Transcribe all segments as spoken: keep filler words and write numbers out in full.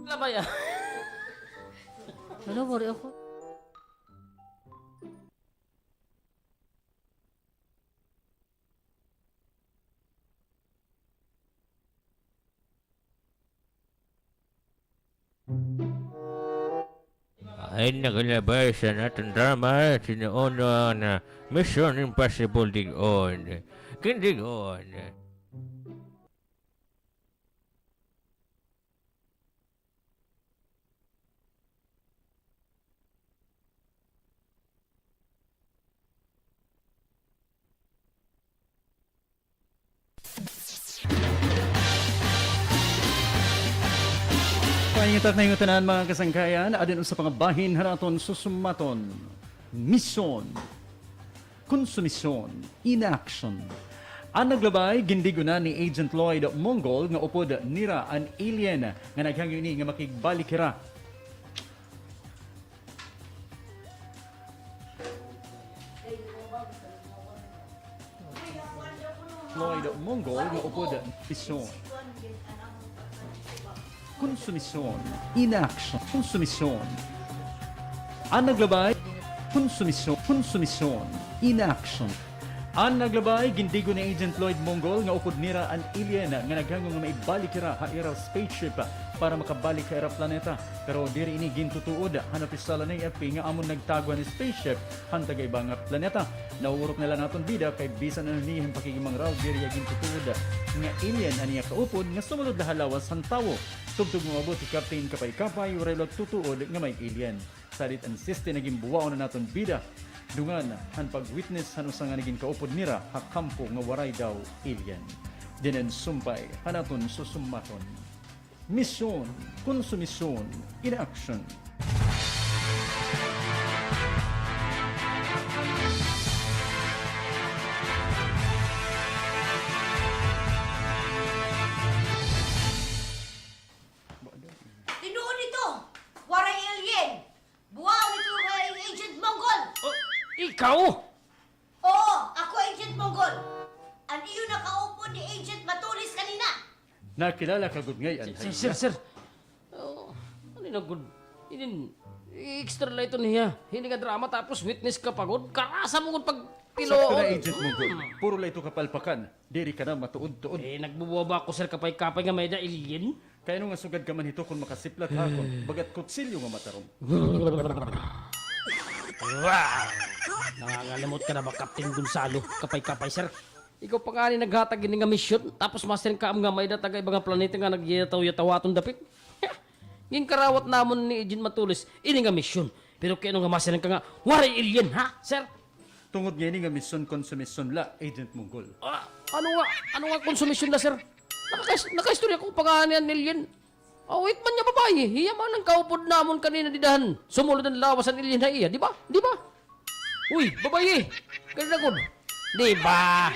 Labay, ah. Hala, wari ako. Ay, nakalabay sa aton drama, tinuod nga Mission Impossible, Dig-on. Gindig-on. Paingat ak niyo tanan, mga kasangkayan, adin usa pa nga bahin han aton susumaton. Mission. Konsumisyon in action. An naglabay, gindig-on na ni Agent Lloyd Monggol nga upod nira an alien nga naghangyo ini nga makigbalik hira. Lloyd Monggol nga upod mission. Konsumisyon in action. Konsumisyon. An naglabay, konsumisyon, konsumisyon in action. An naglabay, gindig-on ni Agent Lloyd Monggol nga upod nira an alien nga naghangyo nga maibalik hira ha ira spaceship para makabalik ha ira planeta. Pero diri ini gintutuod han opisyal han A F P nga amo nagtago han spaceship han taga-iba nga planeta. Nauurok na la an aton bida kay bisan ano ini an pakighimangraw, diri iya gintutuod nga alien an iya kaupod nga sumulod la ha lawas han tawo. Tubtob nga umabot hi Captain Kapay-Kapay, waray la tutuod nga may alien. Salit an siste nga ginbuwaon han aton bida, dungan han pag-witness han usa nga nagin kaupod nira ha kampo nga waray daw alien. Diri ini sumpay han aton susumaton. Mission, konsumisyon in action. Tinuod ito, waray alien. Buwaon ito kay Agent Monggol. Oh, ikaw? Oo, ako Agent Monggol. An iyo na kaupod ni Agent Matulis kanina. Nakilala ka gud ngay-an, sir, sir, sir. Oh, ano na gud? Inin, extra la ito niya. Hini nga drama tapos witness ka pa gud. Karasa mo gud pag pilo. Sakto na, Agent Monggol. Puro la ito kapalpakan. Diri ka na matuod-tuod. Eh, nagbubuwa ba ako, sir, Kapay-Kapay, nga may-ada alien? Kay ano nga sugad ka man hito kon makasiplat ha akon bagat kutsilyo nga matarom? Nangangalimot ka na ba, Captain Gonzalo? Kapay-Kapay, sir. Ikaw pa ngani naghatag ini nga misyon, tapos masiring ka am nga may-ada taga-iba nga planeta nga nagyataw-yataw ha aton dapit. Ginkarawat namon ni Agent Matulis ini nga misyon. Pero kay ano nga masiring ka nga waray alien, ha, sir? Tungod nga ini nga misyon konsumisyon la, Agent Monggol. Ah, ano nga, ano nga konsumisyon la, sir? Nakais-, nakaistorya ko pa ngani an alien. Aw, it man nga babaye, hiya man an kaupod namon kanina dida han sumulod han lawas han alien ha iya, di ba? Di ba? Uy, babaye! Kanina gud. Di ba?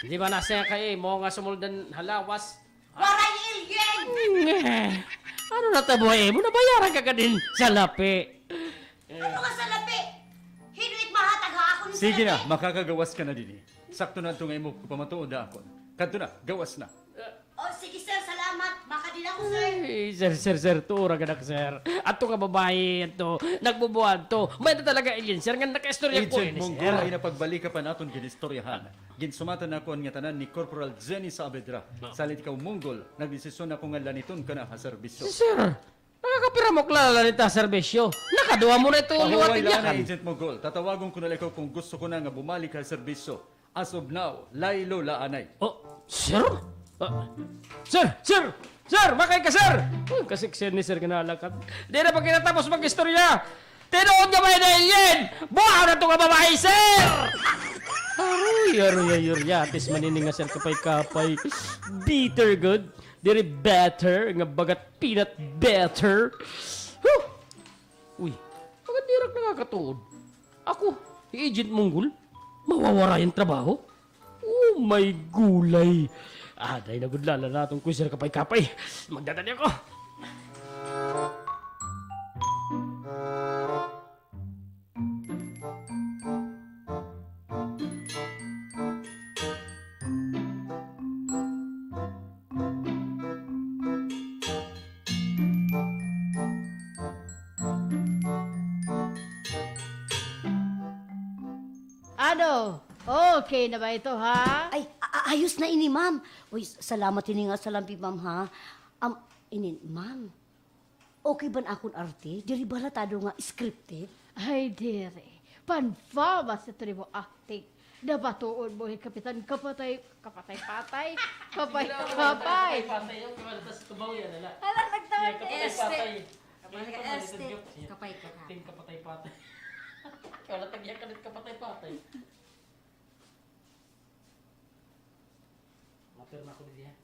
Di ba na siya kay mo nga sumulod han ha lawas? Waray alien! Nge. Ano natabo ha imo? Nabayaran ka gad hin salapi. Ano nga salapi? Hin-o it mahatag ha akon salapi? Sige na, makakagawas ka na dinhi. Sakto na adto nga imo ko pamatuod ha akon. Kadto na, gawas na. Oh, sige, sir, salamat. Makadi na ako, sir. Ay, sir, sir, sir, tuo ra gad ak, sir. Adto nga babaye, adto, nagbubuwa adto. May-ada talaga alien, sir, nga nakaistorya ko ini, sir. Agent Monggol, ay napagbalika pa an aton ginistoryahan. Ginsumatan nako an ngatanan ni Corporal Jenny Saavedra. Salit ikaw, Monggol, nagdesisyon ako nga laniton ka na ha serbisyo. Sir, nakakapira mo ak la lanit ha serbisyo? Nakaduha mo na ito liwat. Pahuway la anay, Agent Monggol. Tatawagon ko na la ikaw kon gusto ko na nga bumalik ha serbisyo. As of now, laylo la anay. Oh, sir? Ah, sir, sir! Sir, makay ka, sir! Uy, kasiksi ni sir nga nalakat. Di na pa kita tapos mag-istorya. Tinuod nga may-ada alien! Buhaon na ito nga babaye, sir! Aroy, aroy, aroy, yatis man ini nga sir Kapay-Kapay. Bitter gud. Diri better nga bagat peanut butter. Huh! Uy, bagat diri ak nakakatuod. Ako, hi Agent Monggol, mawawaray an trabaho? Oh my gulay! Aday na gud la la naton kuy sir Kapay-Kapay. Magdadali ako. Ano? Okay na ba ito, ha? Ay, a-, a-, ayos na ini, ma'am. Uy, s-, salamat hini nga salapi, ma'am, ha? Am, inin, ma'am, okay ba an akon arte? Diri ba halatado nga scripted? Ay, diri. Panfabas ito nimo acting. Napatuod mo hi Kapitan Kapatay, Kapatay-patay, Kapay-kapay. Kapatay-patay, yung kapatay sa tubaw yan, ala. Hala, nagtawag. Kapatay-patay. Kapatay-patay. Kapatay-patay. Kapatay-patay. Wala tagya ka nit kapatay-patay. Mapirma ko diya.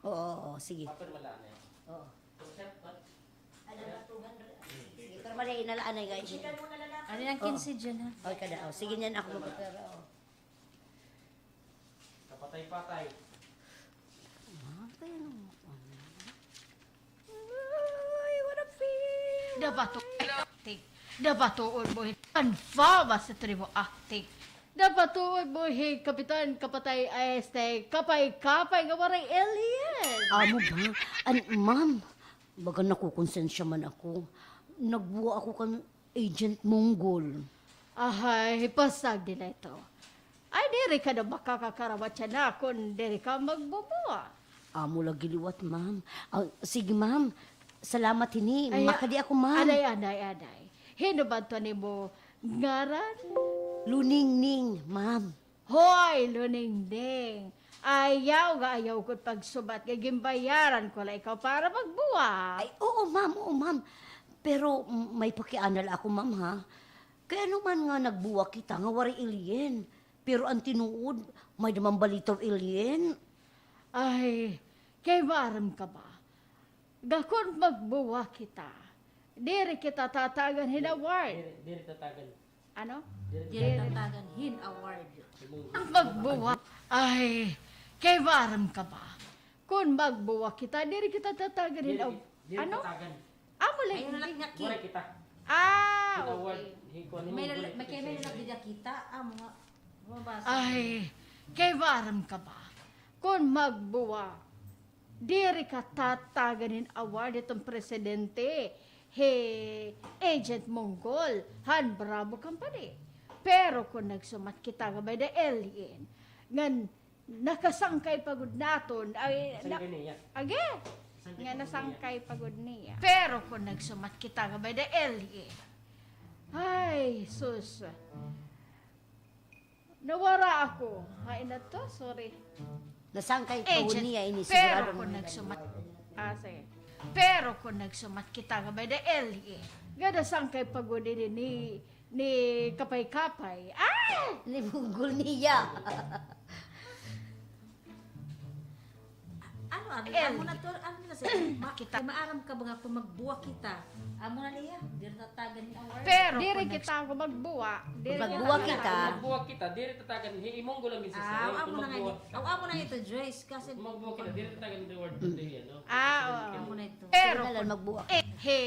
Oo, oo, sige. Mapirma lang yan. Oo. Ano na, tugan? Sige, pero mali, inalaan na, guys. Ano yung quince dyan, ha? Okay, kada, oh. Sige, niyan ako magpapira, oh. Kapatay-patay. Ah, kaya nung, ano? Ay, what a feel. Dapat to acting. Dapat to all boy. Panfabas ito nimo acting. Dapat to all boy, hey, Kapitan, kapatay, ay, este, kapay-kapay nga waray alien. Amo ba? An, ma'am, baga nakukonsensya man ako. Nagbuwa ako kan Agent Monggol. Ahay, pasag nila ito. Ay, diri ka na makakakarawat siya na kon diri ka magbubuwa. Amo lagi liwat, ma'am. Ah, sige, ma'am. Salamat hini. Ay, makadi ako, ma'am. Aday, aday, aday. Hin-o ba to nimo ngaran? Luningning, ma'am. Hoy, Luningning! Ayaw nga ayaw ko pagsubat nga ginbayaran ko la ikaw para magbuwa. Ay, oo, ma'am, oo, ma'am. Pero, m-, may pakiana la ako, ma'am, ha? Kay ano man nga nagbuwa kita nga waray alien? Pero an tinuod, may-ada man balitaw alien? Ay, kay maaram ka ba? Nga kon magbuwa kita, diri kita tatagan hin award. Diri, diri tatagan. Ano? Diri tatagan hin award. Magbuwa. Ay, kay maaram ka ba? Kon magbuwa kita, diri kita tatagan hin award. Ano? Amo lagi. Ayaw na lang nga kita. Ah, okay. May, may, kay may na lang dida kita. Amo nga. Mabasa. Ay, kay maaram ka ba? Kon magbuwa, diri ka tatagan hin award hiton presidente, hi Agent Monggol han Bravo Company. Pero kon nagsumat kita nga may-ada alien, ngan nakasangkay pa gud naton, ay, na, agi, nga nasangkay pa gud niya. Pero kon nagsumat kita nga may-ada alien, ay, sus. Nawara ako. Hain na to? Sorry. Nasangkay pa gud niya ini, sigurado. Pero kon nagsumat, ah, sige. Pero kon nagsumat kita nga may-ada alien, nga nasangkay pa gud ini ni, ni Kapay-kapay. Ah! Ni Monggol niya. Ano, ano, amo na to, ano na siya, ma-, kita. Maaram ka ba nga kon magbuwa kita? Amo na niya, diri tatagan hin award. Pero diri kita kon magbuwa, diri magbuwa kita. Magbuwa kita, diri tatagan, hi Monggol lang gid siya. Ah, amo na nga. Aw, amo na ito, Joyce, kasi magbuwa kita, diri tatagan hin award, diri, ano. Ah, oo. Amo na ito. Pero kon magbuwa kita, eh, hi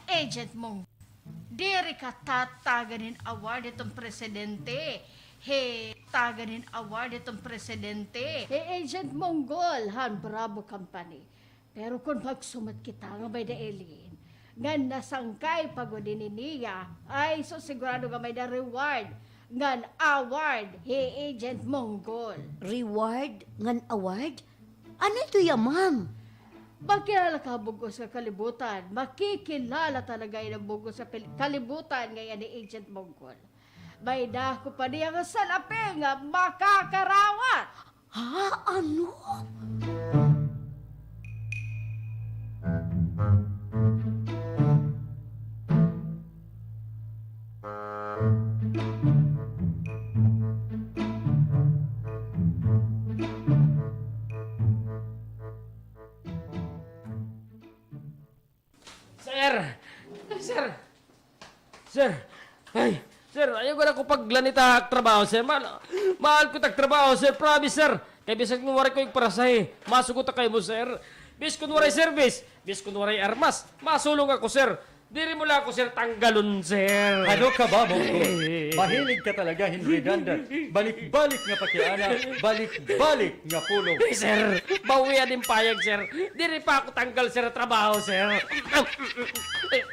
Agent Monggol. Diri ka tatagan hin award hiton presidente. Hi, tagan hin award hiton presidente. Hi Agent Monggol han Bravo Company. Pero kon magsumat kita nga may-ada alien, ngan nasangkay pa gud ini niya, ay, so sigurado nga may-ada reward ngan award hi Agent Monggol. Reward ngan award? Ano ito ya, ma'am? Magkilala ka ha bug-os nga kalibutan. Makikilala talaga ini ha bug-os nga pil-, kalibutan nga iya ni Agent Monggol. May-ada ako pa niya nga salapi nga makakarawat. Ha? Ano? Sir! Sir! Sir! Ay, sir, ayaw gud ako paglanita ha trabaho, sir. Mahal, mahal ko it ak trabaho, sir. Promise, sir. Kay bisan kun waray ko igparasahe, masugot ako ha imo, sir. Bisan kun waray service, bisan kun waray armas, masulong ako, sir. Diri mo la ako, sir, tanggalon, sir. Ano ka ba, Monggol? Mahilig ka talaga hin redundant. Balik-balik nga pakiana, balik-balik nga pulong. Eh, sir, bawia nin payag, sir. Diri pa ako tanggal, sir, trabaho, sir.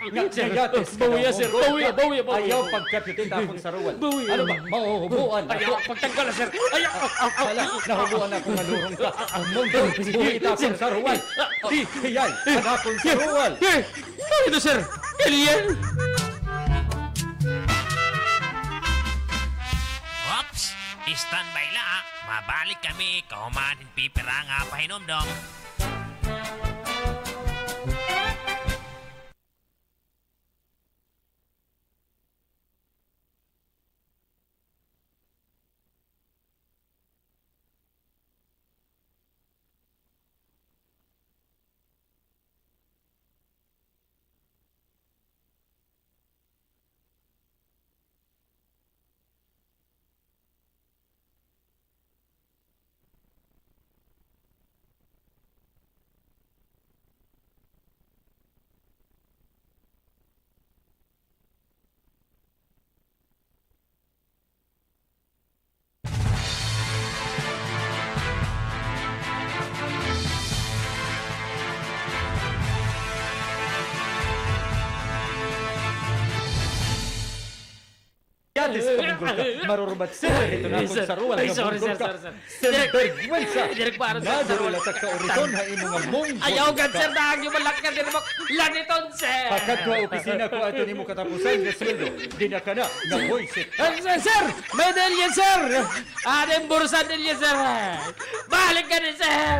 Nga, sir, ngayatis ka daw, sir. Monggol ka. Bawia, bawia, bawia. Ayaw pagkadyuti ta akon saruwal. Bawia. Ano ba? Mahuhubuan ako. Ayaw pagtanggal, sir. Ayaw. Hala, nahubuan ako nga lurong ka. Monggol, buhi ta akon saruwal. Hiyay an akon saruwal. Ano ito, sir? Alien? Oops! Standby la, ah. Mabalik kami kahuman hin pipira nga pahinumdom. Yatis ka, Monggol ka. Marurbat sila hito nga akon saruwal nga Monggol ka. Sinbergwensa. Nadurula ta ka uriton ha imo nga Monggol ka. Ayaw gad, sir, na agyo malakad din mo. Laniton, sir. Pakadto ha opisina ko, aton imo katapusan nga sweldo. Dinakana nga buwisit. Eh, sir, sir! May dalya, sir! Aton bursa dalya, sir! Balik ka ni, sir!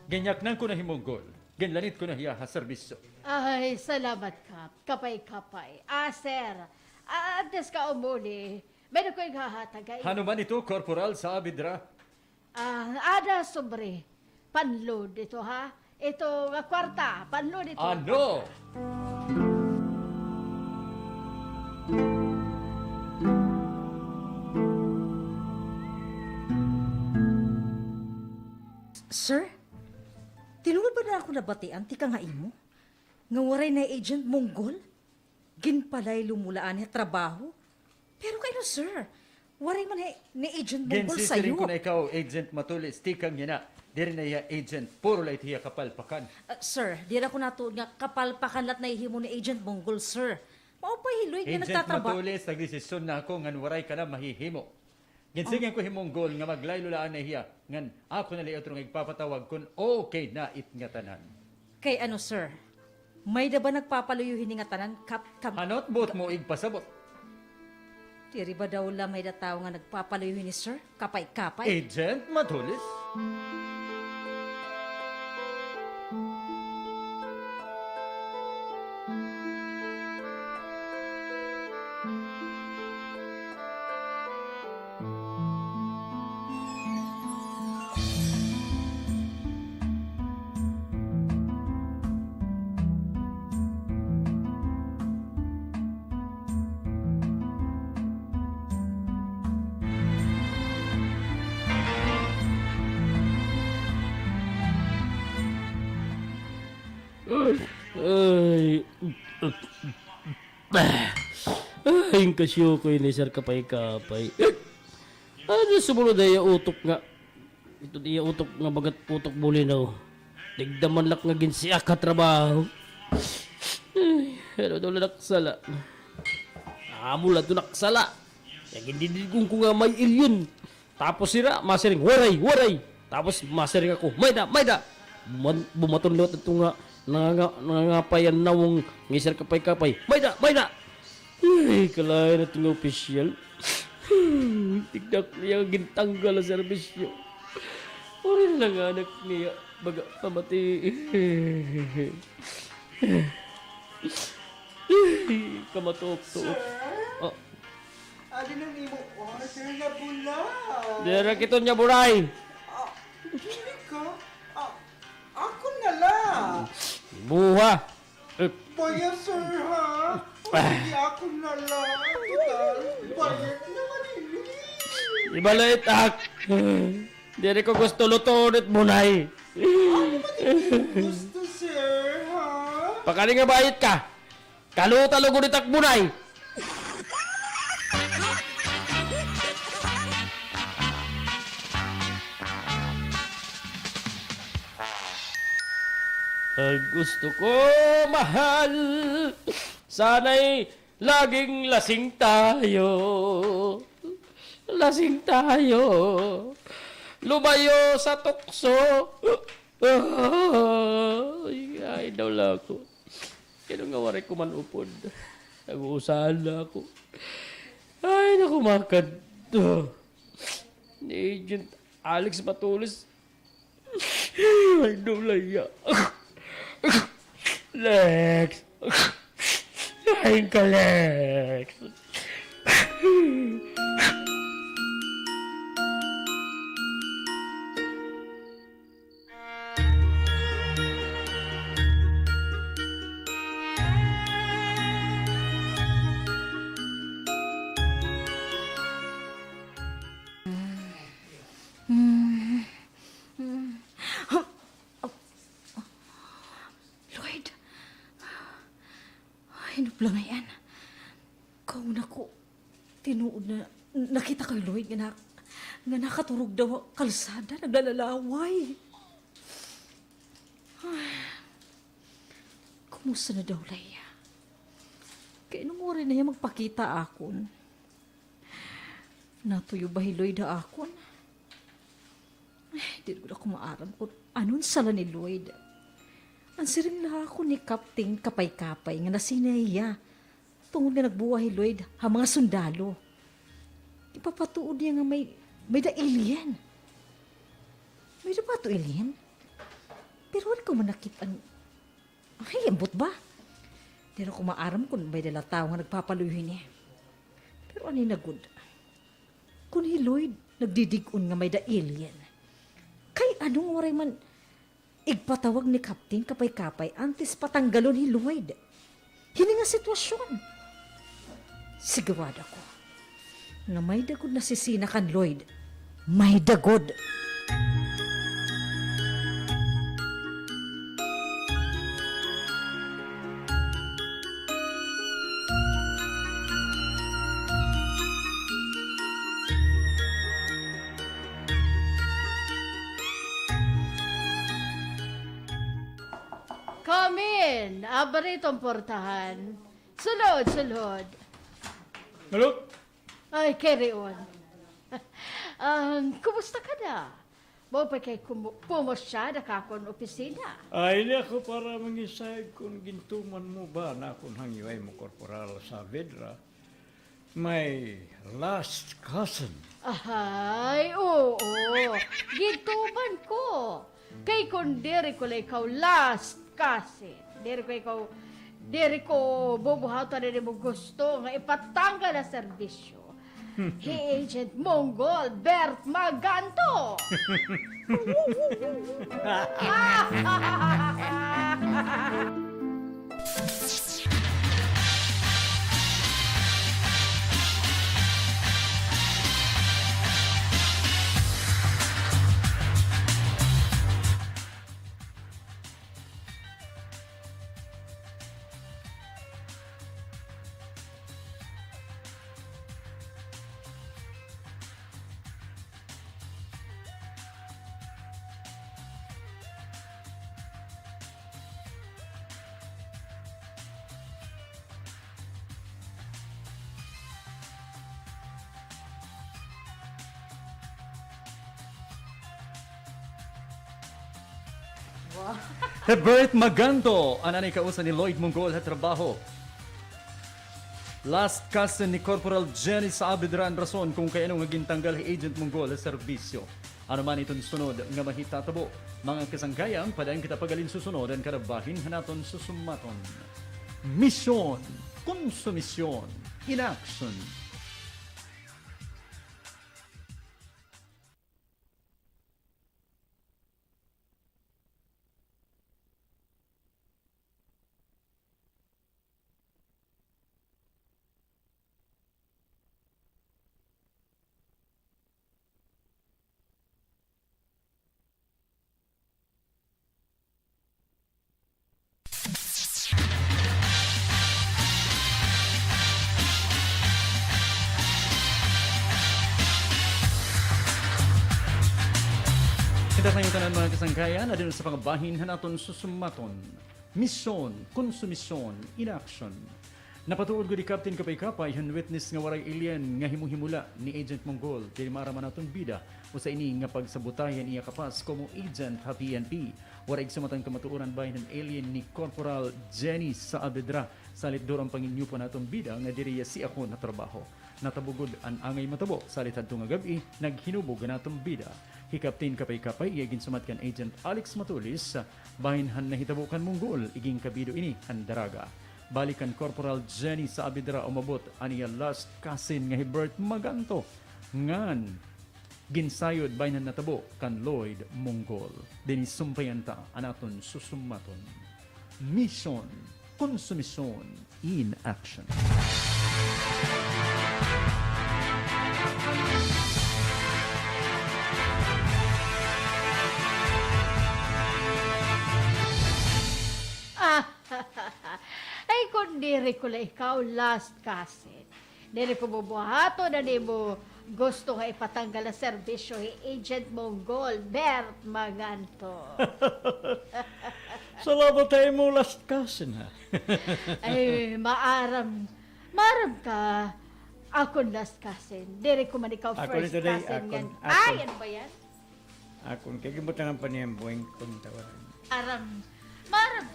Ginyaknan ko na hi Monggol. Ginlanit ko na hiya ha serbisyo. Ay, salamat, Kap. Kapay-kapay. Ah, sir. Ah, antes ka umuli, may-ada ko ighahatag ha imo. Ano man ito, Corporal, sa abidra? Ah, ada sobre. Panload ito, ha? Ito nga kwarta, panload ito. Ano? Sir, tinuod ba na ako nabatian tikang ha imo? Nga waray na hi Agent Monggol? Ginpalaylo mo la anay ha trabaho? Pero kay ano, sir? Waray man hi, ni Agent Monggol sayo. Ginsisiring ko na ikaw, Agent Matulis, tikang yana. Diri na hiya agent, puro la ito hiya kapalpakan. Ah, sir, diri ako natuod nga kapalpakan la it nahihimo ni Agent Monggol, sir. Mao pa hiloy nga nagtatraba- Agent Matulis, nagdesisyon na ako ngan waray ka na mahihimo. Ginsiring ko hi Monggol nga maglaylo la anay hiya, ngan ako na la it otro nga igpapatawag kon okay na it ngatanan. Kay ano, sir? May-ada ba nagpapaluyo hini ngatanan, Kap-, Kap-, Ano it buot mo igpasabot? Diri ba daw la may-ada tawo nga nagpapaluyo hini, sir? Kapay-kapay. Agent Matulis? Ay. Ay, kasyo ko ini, sir, kapay-kapay. Ano, sumulod ha iya utok nga, ito iya utok nga bagat utok bulinaw. Tigda man la nga ginsiak ha trabaho. Ay, ano daw la ak sala? Amo la ito ak sala. Kay gindididgon ko nga may alien. Tapos hira, masiring, "Waray, waray!" Tapos masiring ako, "May-ada, may-ada!" Buman-, bumaton liwat ito nga nanganga-, nangangapay an nawong nga sir kapay-kapay, "May-ada, may-ada!" Ay, kalain na ito nga opisyal. Tigda ko niya nga gintanggal an serbisyo. Waray na la nga anak niya, baga pamati. Kamatuok-tuok. Sir? Ah. Adi na an imo order nga bulay. Diri kita niya bulay. Ah, diri ka? Ah, akon na la. Buha. Eh. Baya, sir, ha? Ah. Sige, akon na la. Total, bayad naman ini. Ibalay tak. Diri ko gusto luton it bunay. Ano ba it gusto, sir, ha? Pakadi nga bayot ka. Kaluta lugod it ak bunay. Ang gusto ko, mahal, sana'y laging lasing tayo. Lasing tayo. Lumayo sa tukso. Ay, ay daw la ako. Kay ano nga waray ko man upod. Nag-uusahan la ako. Ay, naku, makadto. Ni Agent Alex Matulis. Ay, dulaya. Lex. Ay, ka, Lex. Lloyd! Ay, nupla ngay-an. Kauna ko, tinuod na nakita ko hi Lloyd nga na-, nga nakaturog daw ha kalsada, naglalalaway. Ay, kumusta na daw la hiya? Kay ano nga waray na hiya magpakita ha akon? Natuyo ba hi Lloyd ha akon? Ay, diri gud ako maaram kon ano an sala ni Lloyd. An siring la ha akon ni Captain Kapay-Kapay nga nasina hiya tungod nga nagbuha hi Lloyd ha mga sundalo. Ipapatuod niya nga may, may-da alien. May-da ba ato alien? Pero waray ko man nakit-an. Ay, ambot ba? Diri ko maaram kon may-da la tawo nga nagpapaluyo hini. Pero ani na gud. Kon hi Lloyd nagdidig-on nga may-da alien, kay ano nga waray man igpatawag ni Captain Kapay-Kapay antes patanggalon hi Lloyd hini nga sitwasyon? Sigurado ako nga may-da gud nasisina kan Lloyd. May-da gud. Come in! Abri iton portahan. Sulod, sulod. Hello? Ay, carry on. Um, kumusta ka na? Maupay kay kumu-, pumusyada ka akon opisina. Ay, ini ako para mangisayod kon gintuman mo ba an akon hangyo ha imo, Korporal Saavedra, my last cousin. Ay, oo. Gintuman ko. Kay kon diri ko la ikaw last cousin, diri ko ikaw, diri ko bubuhaton an imo gusto nga ipatanggal ha serbisyo. Hi Agent Monggol Bert Maganto. Hi Bert Maganto, an anay kausa ni Lloyd Monggol ha trabaho. Last cousin ni Corporal Jenny Saavedra an rason kon kay ano nga gintanggal hi Agent Monggol ha serbisyo. Ano man iton sunod nga mahitatabo, mga kasangkayan, padayon kita pagalinsusunod han kada bahin han aton susumaton. Misyon, konsumisyon, in action. Kay tanan, mga kasangkayan, adun sa pangabahin han aton susumaton. Misyon, konsumisyon, in action. Napatuod gud hi Captain Kapay-Kapay han witness nga waray alien nga himo-himo la ni Agent Monggol. Diri maaram an aton bida usa ini nga pagsabotay han iya kapas komo agent ha P N P. Waray igsumat an kamatuoran bahin han alien ni Corporal Jenny Saavedra. Salit duro an panginyupo han aton bida nga diri hiya si ako natrabaho. Natabo gud an angay matabo, salit hadto nga gab-i, naghinubog an aton bida. Hi Captain Kapay-Kapay iya iginsumat kan Agent Alex Matulis, bahin han nahitabo kan Monggol, igin kabido ini han daraga. Balik kan Corporal Jenny Saavedra umabot an iya last cousin nga hi Bert Maganto, ngan ginsayod bahin han natabo kan Lloyd Monggol. Dinhi sumpayan ta an aton susumaton. Misyon, konsumisyon, in action. Ay, kon diri ko la ikaw, last cousin. Diri ko bubuhaton an imo gusto nga ipatanggal an serbisyo hi Agent Monggol, Bert Maganto. Salamat ha imo, last cousin, ha? Ay, maaram, maaram ka, akon last cousin. Diri ko man ikaw first cousin ngan. Ay, ano ba yan? Akon, kay ginbutangan pa niya an buwing kon tawaran. Aram. Maaram.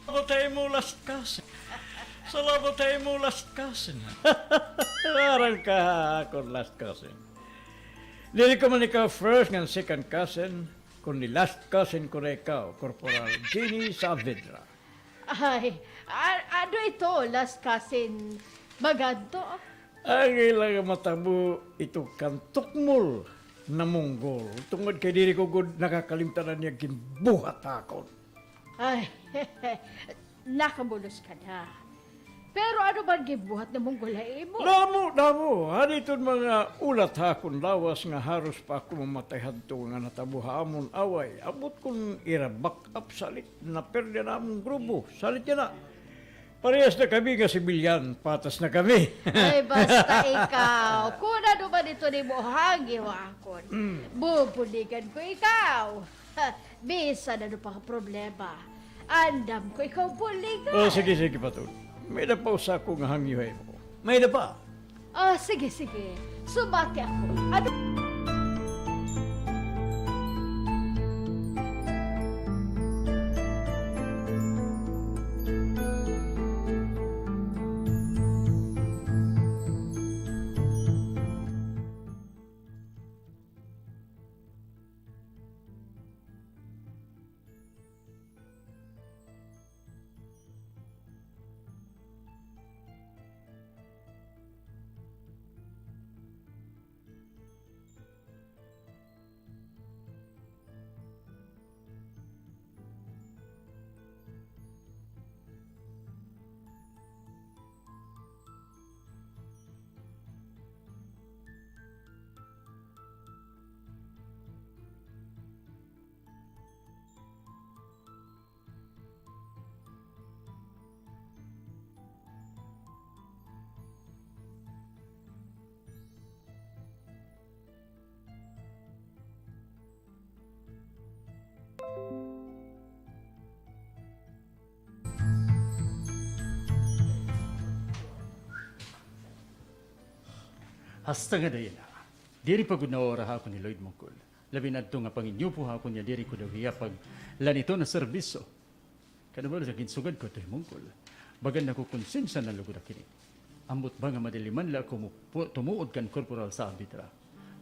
Salamat ha imo, last cousin. Salamat ha imo, last cousin. Maaram ka, akon last cousin. Diri ko man ikaw first ngan second cousin, kundi last cousin ko na ikaw, Corporal Jenny Saavedra. Ay, a-, ano ito, last cousin Maganto? Ang ila nga matabo ito kan tukmol na Monggol. Tungod kay diri ko gud nakakalimtan an iya ginbuhat ha akon. Ay, nakabulos ka na. Pero ano man ginbuhat ni Monggol ha imo? Damo, damo. Adi iton mga ulat ha akon lawas nga haros pa ako mamatay hadto nga natabo ha amon away. Ambot kon ira back up salit. Naperde an amon grupo. Salit yana. Parehas na kami nga sibilyan, patas na kami. Ay, basta ikaw. Kon ano man ito nimo hangyo ha akon. Mm. Bubuligan ko ikaw. Bisan ano pa nga problema. Andam ko ikaw buligan. O, sige, sige, Patol. May-ada pa usa ako nga hangyo ha imo. May-ada pa? O, sige, sige. Sumati ako. Ano? Hasta ngada yana, diri pa gud nawawara ha akon hi Lloyd Monggol. Labi na adto nga panginyupo ha akon nga diri ko daw hiya paglaniton ha serbisyo. Kan nabalo sa ginsugad ko adto hi Monggol, bagan nakokonsensya na lugod ak hini. Ambot ba nga madali man la ako mupu-, tumuod kan Corporal Saavedra.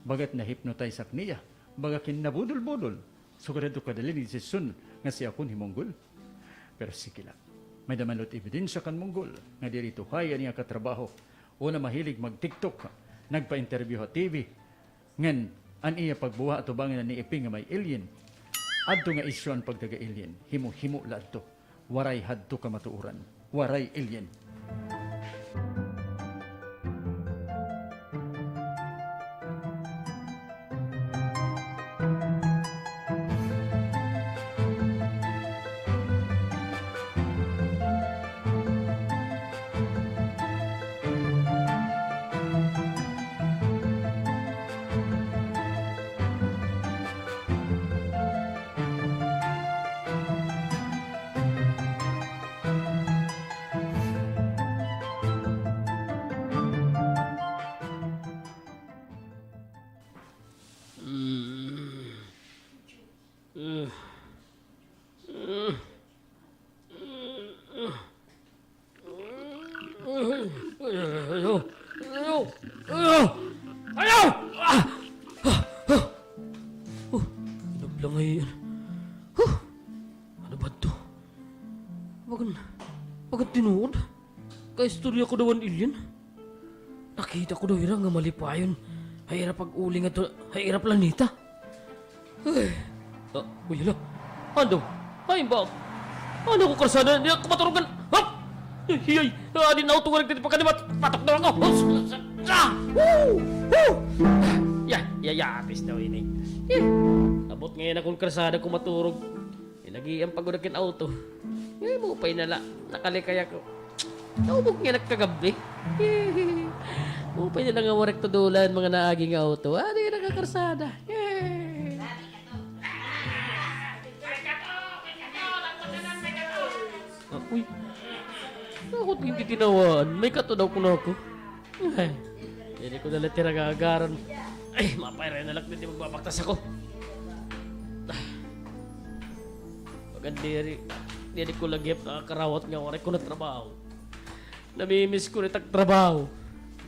Bagat na-hypnotize ak niya, baga kin nabudol-budol. Sugad hadto kadali an desisyon nga si akon hi Monggol. Pero sige la. May-ada man la it ebidensya kan Monggol nga diri ito kaya an iya katrabaho. Una mahilig mag-TikTok, nagpa-interview ha T V. Ngan, an iya pagbuhat atubangan an niipi nga may alien. Adto nga isyu an pagtaga-alien, himo-himo la adto. Waray hadto kamatuoran. Waray alien. Ayaw! Ayaw! Ayaw! Ayaw! Ah! Ah! Ah! Oh, inablang ay, huh! Ano ba ito? Bagan, bagan tinuod. Kaistorya ko daw an alien. Nakita ko daw hira nga malipayon ha ira pag-uli ngadto ha ira planeta. Ay. Ah, uy, hala. Ando? Ay, ba? Ano ko karsada? Di ako maturugan. Hop! Ay, ay, ah, di na ako tunga nagtitipakan ni Mat-, patok daw ako. Hus! Ah! Woo! Woo! Ya, ya, ya, apis daw ini. Eh, abot ngay-an akon karsada ko maturog. Inagian pa gud ak hin auto. Ay, maupay na la. Nakalikay ako. Naubog nga nagkagabli. Maupay na la nga waray ak tudulan mga naagi nga auto. Ah, di nakakarsada. Ah, uy. Ako it gintitinawaan. May kato daw kuno ako. Ay, diri ko na la it ira agaran. Ay, maupay ra na la, diri magbabaktas ako. Ah. Bagan diri, diri ko la gihap nakakarawat nga waray ko na trabaho. Namimiss ko na it ak trabaho.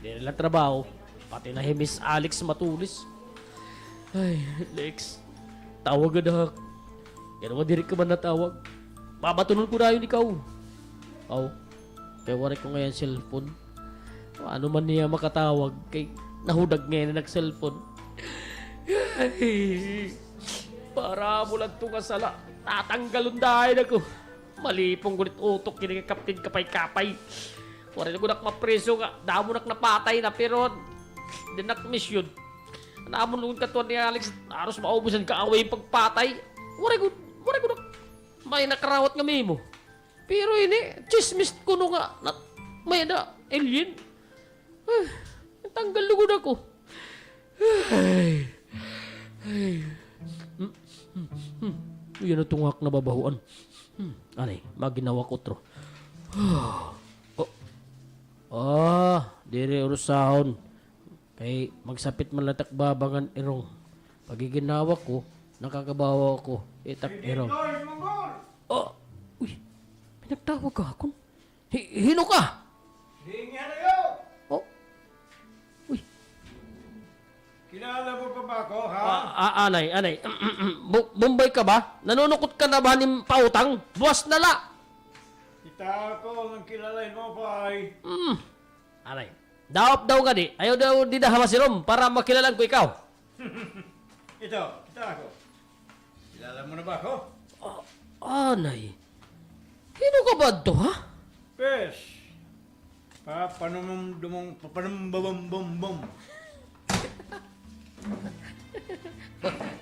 Diri la trabaho, pati na hi Miss Alex Matulis. Ay, Lex, tawag gad ha ak. Ngano nga diri ka man natawag? Babatonon ko dayon ikaw. Aw, kay waray ko ngay-an cellphone. Ano man niya makatawag kay nahudag ngay-an an ak cellphone. Ay, para amo la ito nga sala. Tatanggalon dayon ako. Malipong gud it utok hini nga Captain Kapay-kapay. Waray na gud ak mapriso nga damo na ak napatay na, pero diri na ak misyud. An amon gud katuan ni Alex, haros maubos an kaaway hin pagpatay. Waray gud, waray gud ak may nakarawat nga memo. Pero ini, tsismis kuno nga, na, may-ada alien. Ah, tanggal lugod ako. Ay. Ay. Hmm, hmm, hmm. Uy, ano ito nga ak nababahoan? Hmm, anay, maginhawa ak utro. Oh. Ah, diri urusahon. Kay magsapit man la it ak baba ngan irong. Paggiginhawa ko, nakakabaho ako. It ak irong. Oh, uy, may nagtawag ha akon. Hi-, hin-o ka? Dinhi harayo. Oh. Uy. Kilala mo pa ba ako, ha? Ah, ah, anay, anay. Bu-, Bombay ka ba? Nanunukot ka na ba hin pautang? Buwas na la. Kita ako nga kilala mo pa ay. Mm. Anay. Daop daw ngadi. Ayaw daw dida ha masirom para makilalaan ko ikaw. Ito, kita ako. Kilala mo na ba ako? Ah, anay. Hin-o ka ba adto, ha? Pes. Papanumdumong, papanumbabombom.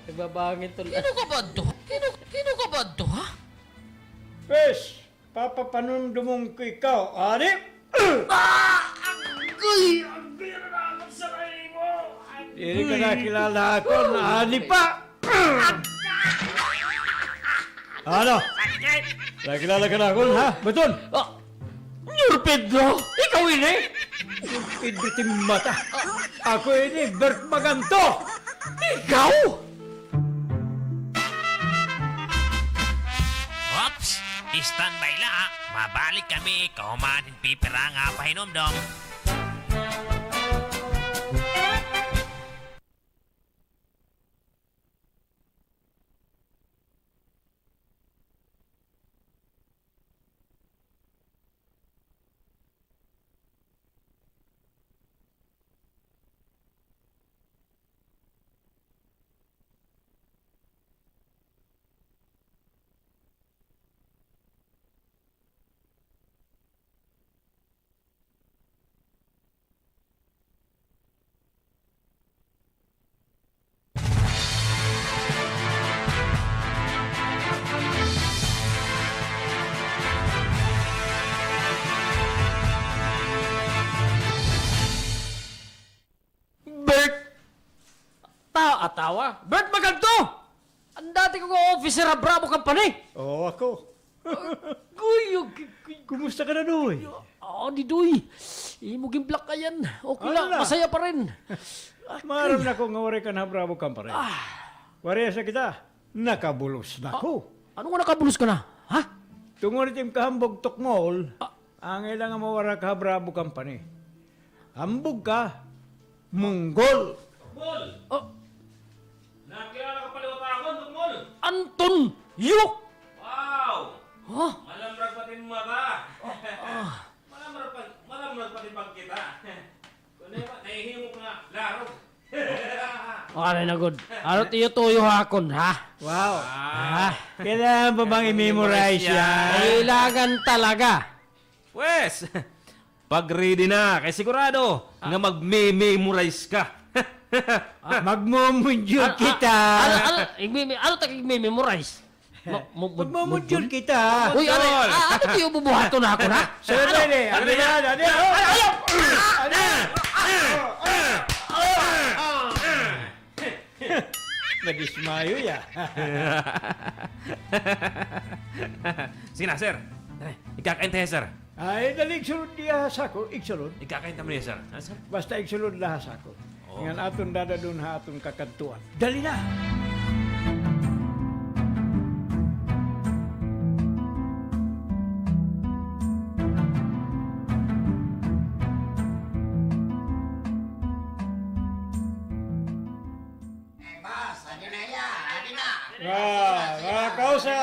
Nagbabangin tuloy. Hin-o ka ba adto? Hin-o, hin-o ka ba adto, ha? Pes. Papapanumdumon ko ikaw, ari! Ah! Agoy! Agoy, ano na ako sa kayo mo? Diri ka nakilala ako, naani pa! Ano? Sakit! Nakilala ka na ako, ha? Baton! Ah! Senyor Pedro! Ikaw ini? Senyor Pedro Timbata! Ako ini, Bert Maganto! Ikaw? Ops! Standby la, ha? Mabalik kami kahuman hin pipira nga pahinumdom. Bert! Ta-, atawa? Bert Maganto! An dati ko nga officer ha Bravo Company. Oo, ako. Agoy, agoy, agoy. Kumusta ka na, Doy? Ah, Didoy. Imo ginplakayan. Okay la, masaya pa rin. Maaram na ako nga waray ka na ha Bravo Company. Ah. Waray sa kita, nakabulos na ako. Ano nga nakabulos ka na? Ha? Tungod it im kahambog tukmol, ah, Angay la nga mawara ka ha Bravo Company. Hambog ka, munggol. Tukmol! Oh. Nakilala ka pa liwat ha akon, Tukmol? Antonio! Wow! Huh? Malamrag pati mata. Ah. Malamrag pa, malamrag pati pagkita. Kundi ba, nahihimo ka nga larog. Waray na gud. Ano it iyo tuyo ha akon, ha? Wow. Ah. Kailangan pa bang i-memorize yan? Kailangan talaga. Pwes, pag-ready na, kay sigurado nga magme-memorize ka. Magmumudyol kita. Ano, ano, ano, igme-, ano ta igme-memorize? Ma-, mu-, mu-, Magmumudyol kita. Uy, ano, ah, ano it iyo bubuhaton ha akon, ha? Sir, ano? Ano? Ano yan? Ano yan? Ay, ay, ay! Nadismayo ya. Sige na, sir. Ikakain ta hiya, sir. Ay, dali, igsulod diya ha sako, igsulod. Ikakain ta man hiya, sir. Ha, sir? Basta igsulod la ha sako. Oo. Ngan aton dadad-on ha aton kakadtuan. Dali na! Ay, boss, adi na hiya, adi na. Ah, mga kausa,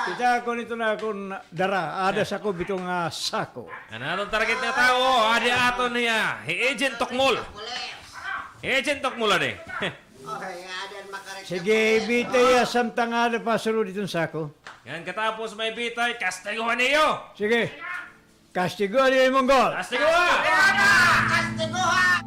kita ko nito na akon dara. Ada sako bito nga sako. An aton target nga tawo, adi aton hiya, hi Agent Tukmol. Hi Agent Tukmol, adi. Sige, ibita hiya samtang ada pa sulod iton sako. Ngan katapos maibita, kastigohan niyo. Sige. Kastigohan niyo, Monggol! Kastigohan! Kastigohan!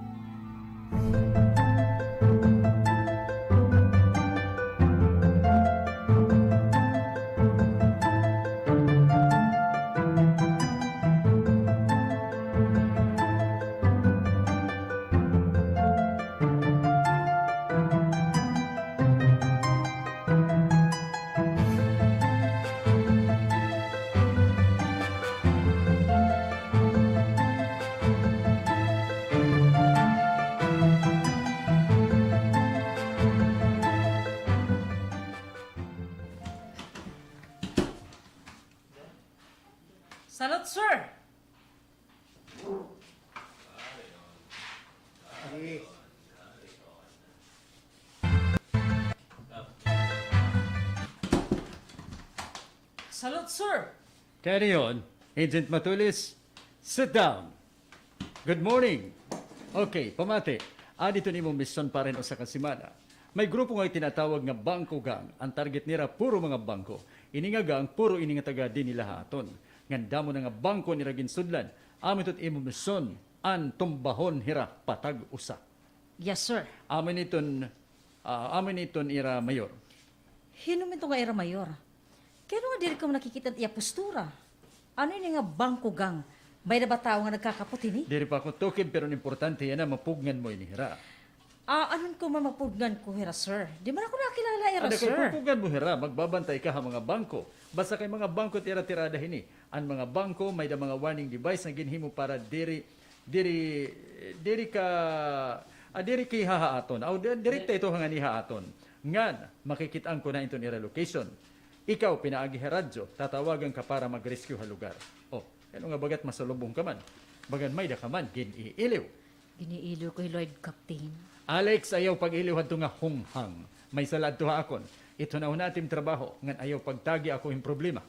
Salute, sir! Salute, sir! Carry on, Agent Matulis. Sit down. Good morning. Okay, pamati. Adi iton imo misyon para hin usa ka semana. May grupo nga itinatawag nga Bangko Gang. An target nira puro mga bangko. Ini nga gang, puro ini nga taga dinhi la ha aton. Ngan damo na nga bangko an ira ginsudlan. Amo ito it imo misyon, an tumbahon hira patag usa. Yes, sir. Amo ini iton, ah, amo ini iton ira mayor. Hin-o man ito nga ira mayor? Kay ano nga diri ko nakikita an iya postura? Ano ini nga Bangko Gang? May-ada ba tawo nga nagkakapot hini? Diri pa ako tukib, pero an importante yana mapugngan mo ini hira. Ah, ano ko man mapugngan ko hira, sir? Di man ako nakilala ira, sir. Ada kay pupugngan mo hira, magbabantay ka ha mga bangko. Basta kay mga bangko it ira tirada hini. An mga bangko, may-ada mga warning device nga ginhimo para diri, diri, diri ka, ah, diri ka hahaaton. Aw, di-, direkta ito ha ngan hahaaton. Ngan, makikit-an ko na iton ira location. Ikaw, pinaagi ha radyo, tatawagan ka para mag-rescue ha lugar. O, ano nga bagat masalubong ka man? Bagan may-ada ka man gin-iiliw. Gin-iiliw ko hi Lloyd, Captain. Alex, ayaw pag-iliw hadto nga hunghang. May sala adto ha akon. It hunahunaa it im trabaho, ngan ayaw pagtagi ako hin problema.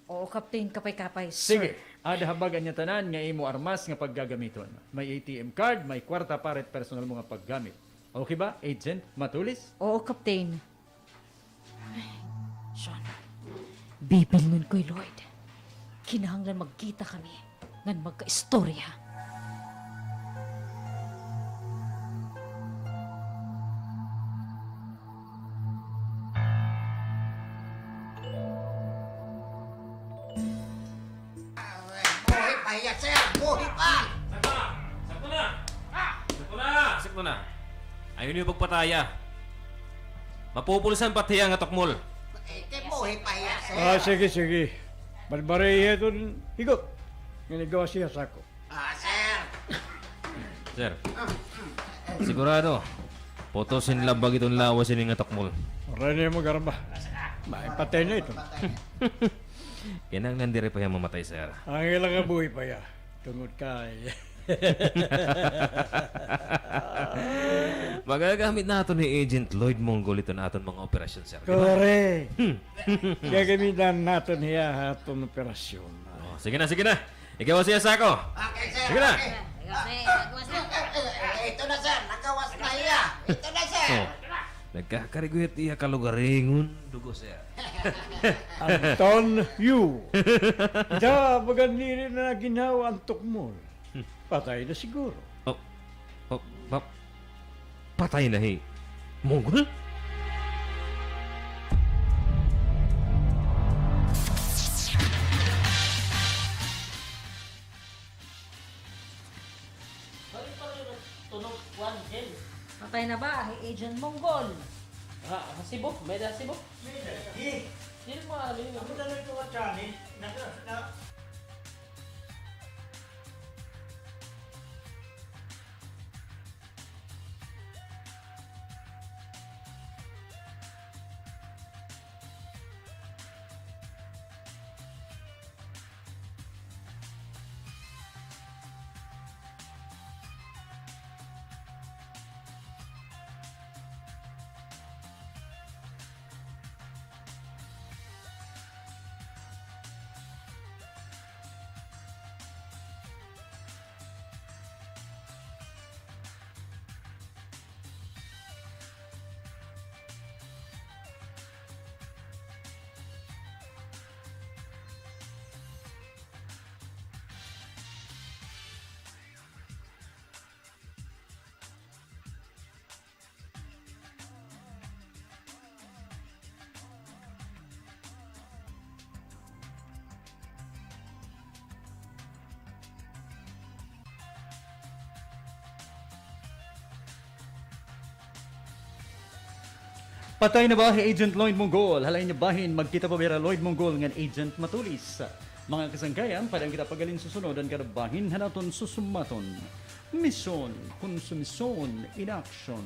Oo, Captain, kapay-kapay, sir. Sige, ada ha bag-o an tanan nga imo armas nga paggagamiton. May A T M card, may kwarta para it personal mo nga paggamit. Okay ba, Agent Matulis? Oo, Captain. Ay, Sean, bibilngon ko hi Lloyd. Kinahanglan magkita kami ngan magkaistorya. Buhi pa hiya, sir! Buhi pa! Sakto na! Sakto na! Ah! Sakto na! Sakto na! Ayaw niyo pagpataya. Mapupulisan pa it hiya nga tukmol. Eh, kay buhi pa hiya, sir. Ah, sige, sige. Balbarihi iton higop. Ngan igawas hiya ha sako. Ah, sir. Sir. Sigurado, putos hin labag iton lawas hini nga tukmol. Waray na hiya mag-arma. Maipatay na ito. Kinahanglan diri pa hiya mamatay, sir. An ila nga buhi pa hiya. Tungod kay magagamit naton hi Agent Lloyd Monggol iton aton mga operasyon, sir. Di ba? Correct. Hmm. Gagamitan naton hiya ha aton operasyon. Oh, sige na, sige na. Igawas hiya ha sako. Okay, sir. Sige na. Okay. Igawas na hiya, igawas na. Eh, eh, eh, ito na, sir. Nagawas na hiya. Ito na, sir. Oh. Nagkakariguyat hiya kalugaringon dugo, sir. Anton Yu. Ita, bagan diri na ginhawa an tukmol. Patay na siguro. Oh, oh, pa-, patay na hi Monggol? Balik pa rin tunog one L. Patay na ba hi Agent Monggol? Ha, ha Cebu? May da Cebu? May da. Di. Di mo alam yun. Ano na ito, Chani? Naka, na, Patay na ba hi Agent Lloyd Monggol? Ha lain nga bahin, magkita pa ba hira Lloyd Monggol ngan Agent Matulis? Mga kasangkayan, padaan kita pag-alin susunod han kada bahin han aton susumaton. Misyon, konsumisyon, inaksyon.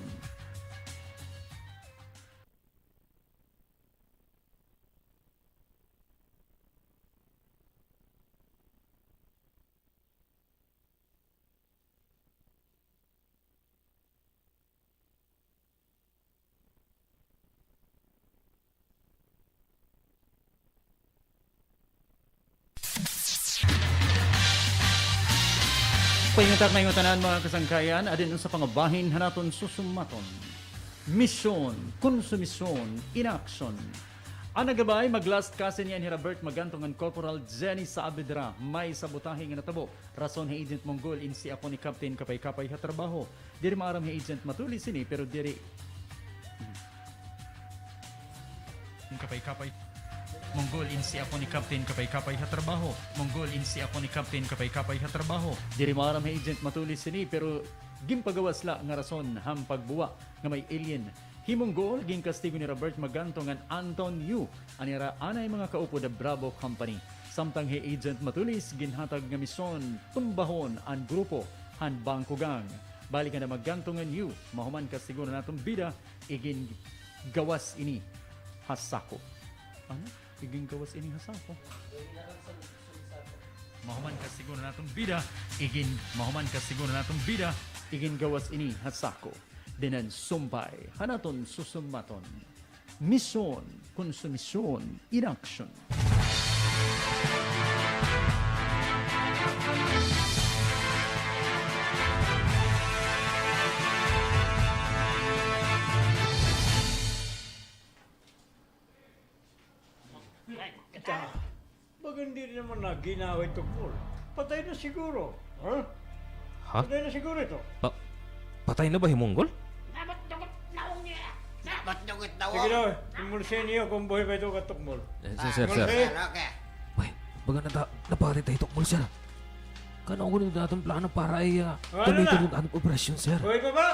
Paingatak na imo tanan, mga kasangkayan, adin usa pa nga bahin han aton susumaton. Misyon, konsumisyon, inaksyon. An nagabay, mag-last cousin niyan hi Robert Maganto ngan Corporal Jenny Saavedra, may sabotahe nga natabo. Rason hi Agent Monggol, insiak ni Captain Kapay-Kapay ha trabaho. Diri maaram hi Agent Matulis ini, pero diri, hmm. Kapay-Kapay. Monggol, insiak ni Captain Kapay-Kapay ha trabaho. Monggol, insiak ni Captain Kapay-Kapay ha trabaho. Diri maaram hi Agent Matulis ini, pero ginpagawas la nga rason han pagbuwa nga may alien. Hi Monggol, ginkastigo ni Robert Maganto ngan Anton Yu, an ira anay mga kaupod ha Bravo Company. Samtang hi Agent Matulis, ginhatag nga misyon, tumbahon an grupo han Bangko Gang. Balik han Maganto ngan Yu, mahuman kastigo han aton bida, igingawas ini ha sako. Ano? Igingawas ini ha sako. Mahuman kastigo han aton bida, igin-, mahuman kastigo han aton bida, igingawas ini ha sako. Dinhi han sumpay han aton susumaton. Misyon, konsumisyon, inaksyon. Ita, bagan diri naman na ginhawa hi tukmol. Patay na siguro. Ha? Ha? Patay na siguro ito. Pa-, patay na ba hi Monggol? Nabat dugot nawong niya. Nabat dugot nawong. Sige daw, imulsi niyo kung buhi pa ito katukmol. Eh, sir, sir, sir. Imulsi. Okay. Uy, baga nata-, napatay ta hi tukmol, sir. Kano ko nito aton plano para ay, ah, tumitud an aton operasyon, sir? Buhi pa ba?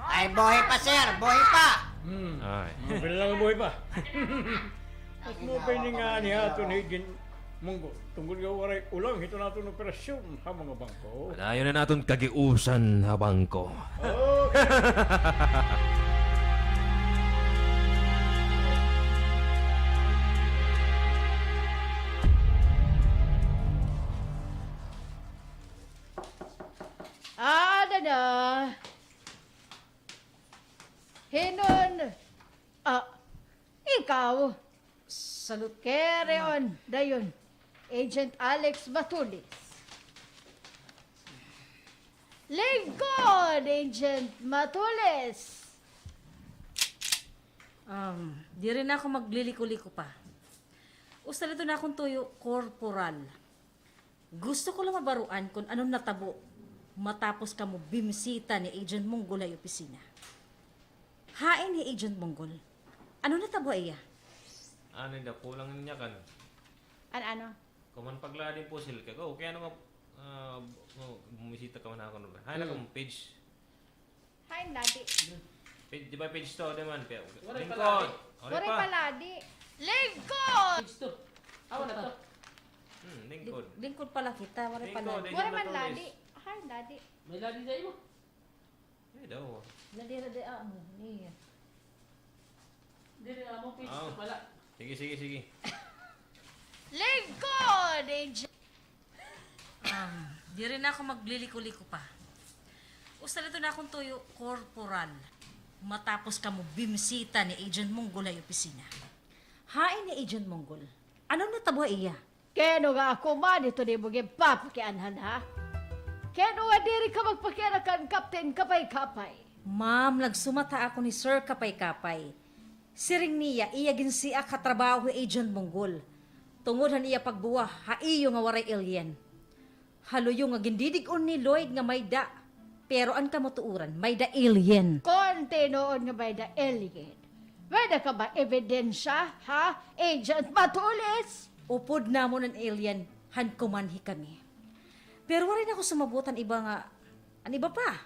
Ay, buhi pa, sir. Buhi pa. Hmm. Ay. Maupay la nga buhi pa. Mas maupay ini nga ni aton hi Agent Monggol. Tungod nga waray ulang hiton aton operasyon ha mga bangko. Padayon na naton kagiusan ha bangko. Okay. Na. Hinon. Ah, ikaw. Salud. Kere on, dayon. Agent Alex Matulis. Lingkod, Agent Matulis. Um, diri na ako magliliko-liko pa. Usa la iton akon tuyo, Korporal. Gusto ko la mabaroan kon ano an natabo matapos kamo bimisita ni Agent Monggol ha iyo opisina. Hain hi Agent Monggol? Ano natabo ha iya? Ano daw, kulang niya kan. An ano? Kuman pagladi hin pusil ka. Go, kay ano nga, ah, bu-, bumisita ka man ha akon lugar. Hain akon page. Hain ladi? Page, di ba page two, di man? Kay, lingkod. Waray pa ladi. Lingkod! Page two. Awa na to. Hmm, lingkod. Lingkod pala kita, waray pa ladi. Waray man ladi. Hain ladi? May ladi sa imo? Ay, daw. Ladi, ladi, ah, ano, niya. Diri, amo page two pala. Sige, sige, sige. Lingkod! Ah, diri na ako magliliko-liko pa. Usa la iton akon tuyo, Korporal. Matapos kamo bimisita ni Agent Monggol ha iyo opisina. Hain hi Agent Monggol? Ano natabo ha iya? Kay ano nga ako man ito nimo ginpapakianhan, ha? Kay ano nga diri ka magpakiana kan Captain Kapay-Kapay? Ma'am, nagsumat ha akon hi Sir Kapay-Kapay. Siring niya, iya ginsiak ha trabaho hi Agent Monggol. Tungod han iya pagbuwah ha iyo nga waray alien. Ha luyo nga gindidig-on ni Lloyd nga may-da, pero an kamatuoran, may-da alien. Kon tinuod nga may-da alien, may-da ka ba ebidensya, ha, Agent Matulis? Upod namon an alien han kumanhi kami. Pero waray na ako sumabot han iba nga, an iba pa.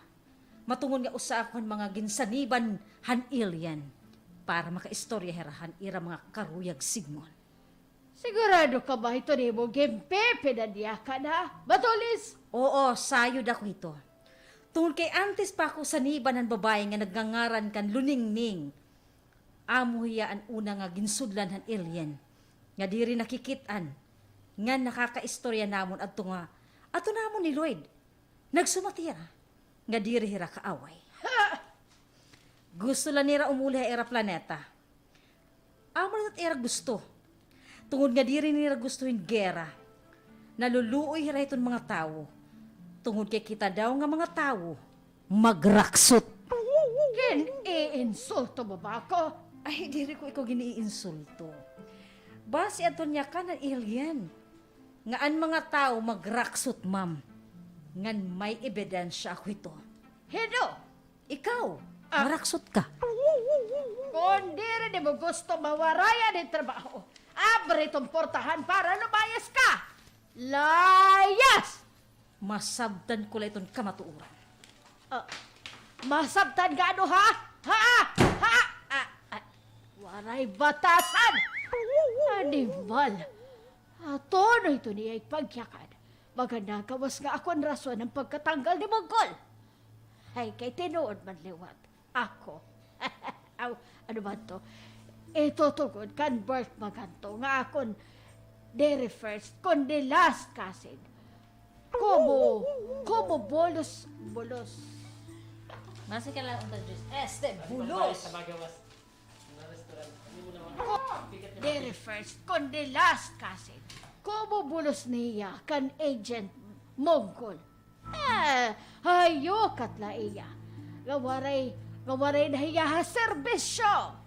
Matungod nga usa ako han mga ginsaniban han alien para makaistorya hira han ira mga karuyag sidngon. Sigurado ka ba ito nimo ginpipinadyakan, ha, Matulis? Oo, sayod ako hito. Tungod kay antes pa ako saniban han babaye nga nagngangaran kan Luningning, amo hiya an una nga ginsudlan han alien nga diri nakikit-an ngan nakakaistorya namon adto nga, adto namon ni Lloyd. Nagsumat hira nga diri hira kaaway. Ha! Gusto la nira umuli ha ira planeta. Amo la it ira gusto. Tungod nga diri nira gusto hin gera, naluluoy hira hiton mga tawo. Tungod kay kita daw nga mga tawo, magraksot. Gin-iinsulto mo ba ako? Ay, diri ko ikaw gin-iinsulto. Basi adton yakan an alien nga an mga tawo magraksot, ma'am. Ngan may ebidensya ako hito. Hin-o? Ikaw, ah, maraksot ka. Kon diri nimo gusto mawarayan hin trabaho, abri iton portahan para lumayas ka. Layas! Masabtan ko la iton kamatuoran. Ah, masabtan ka ano, ha? Ha? Ha? Ah, ah, waray batasan! Animal! Aton ito niya ipagyakan. Maganda gawas nga ako an rason han pagkatanggal ni Monggol. Ay, kay tinuod man liwat. Ako. Aw, ano ba to? Itutugod kan birth month ngadto nga akon diri first, kundi last cousin. Kumo, kumo bulos, bulos. Masi ka lang unta, Diyos. Este, bulos. Diri first, kundi last cousin. Kumo bulos niya kan Agent Monggol. Eh, hayukat la iya. Nga waray, nga waray na hiya ha serbisyo.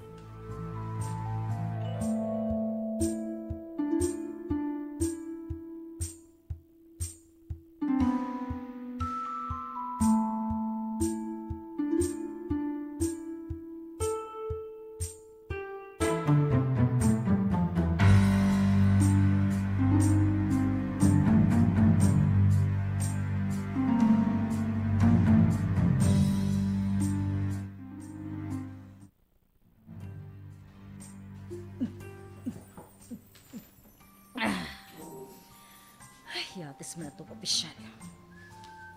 Ay, yatis man aton opisyal.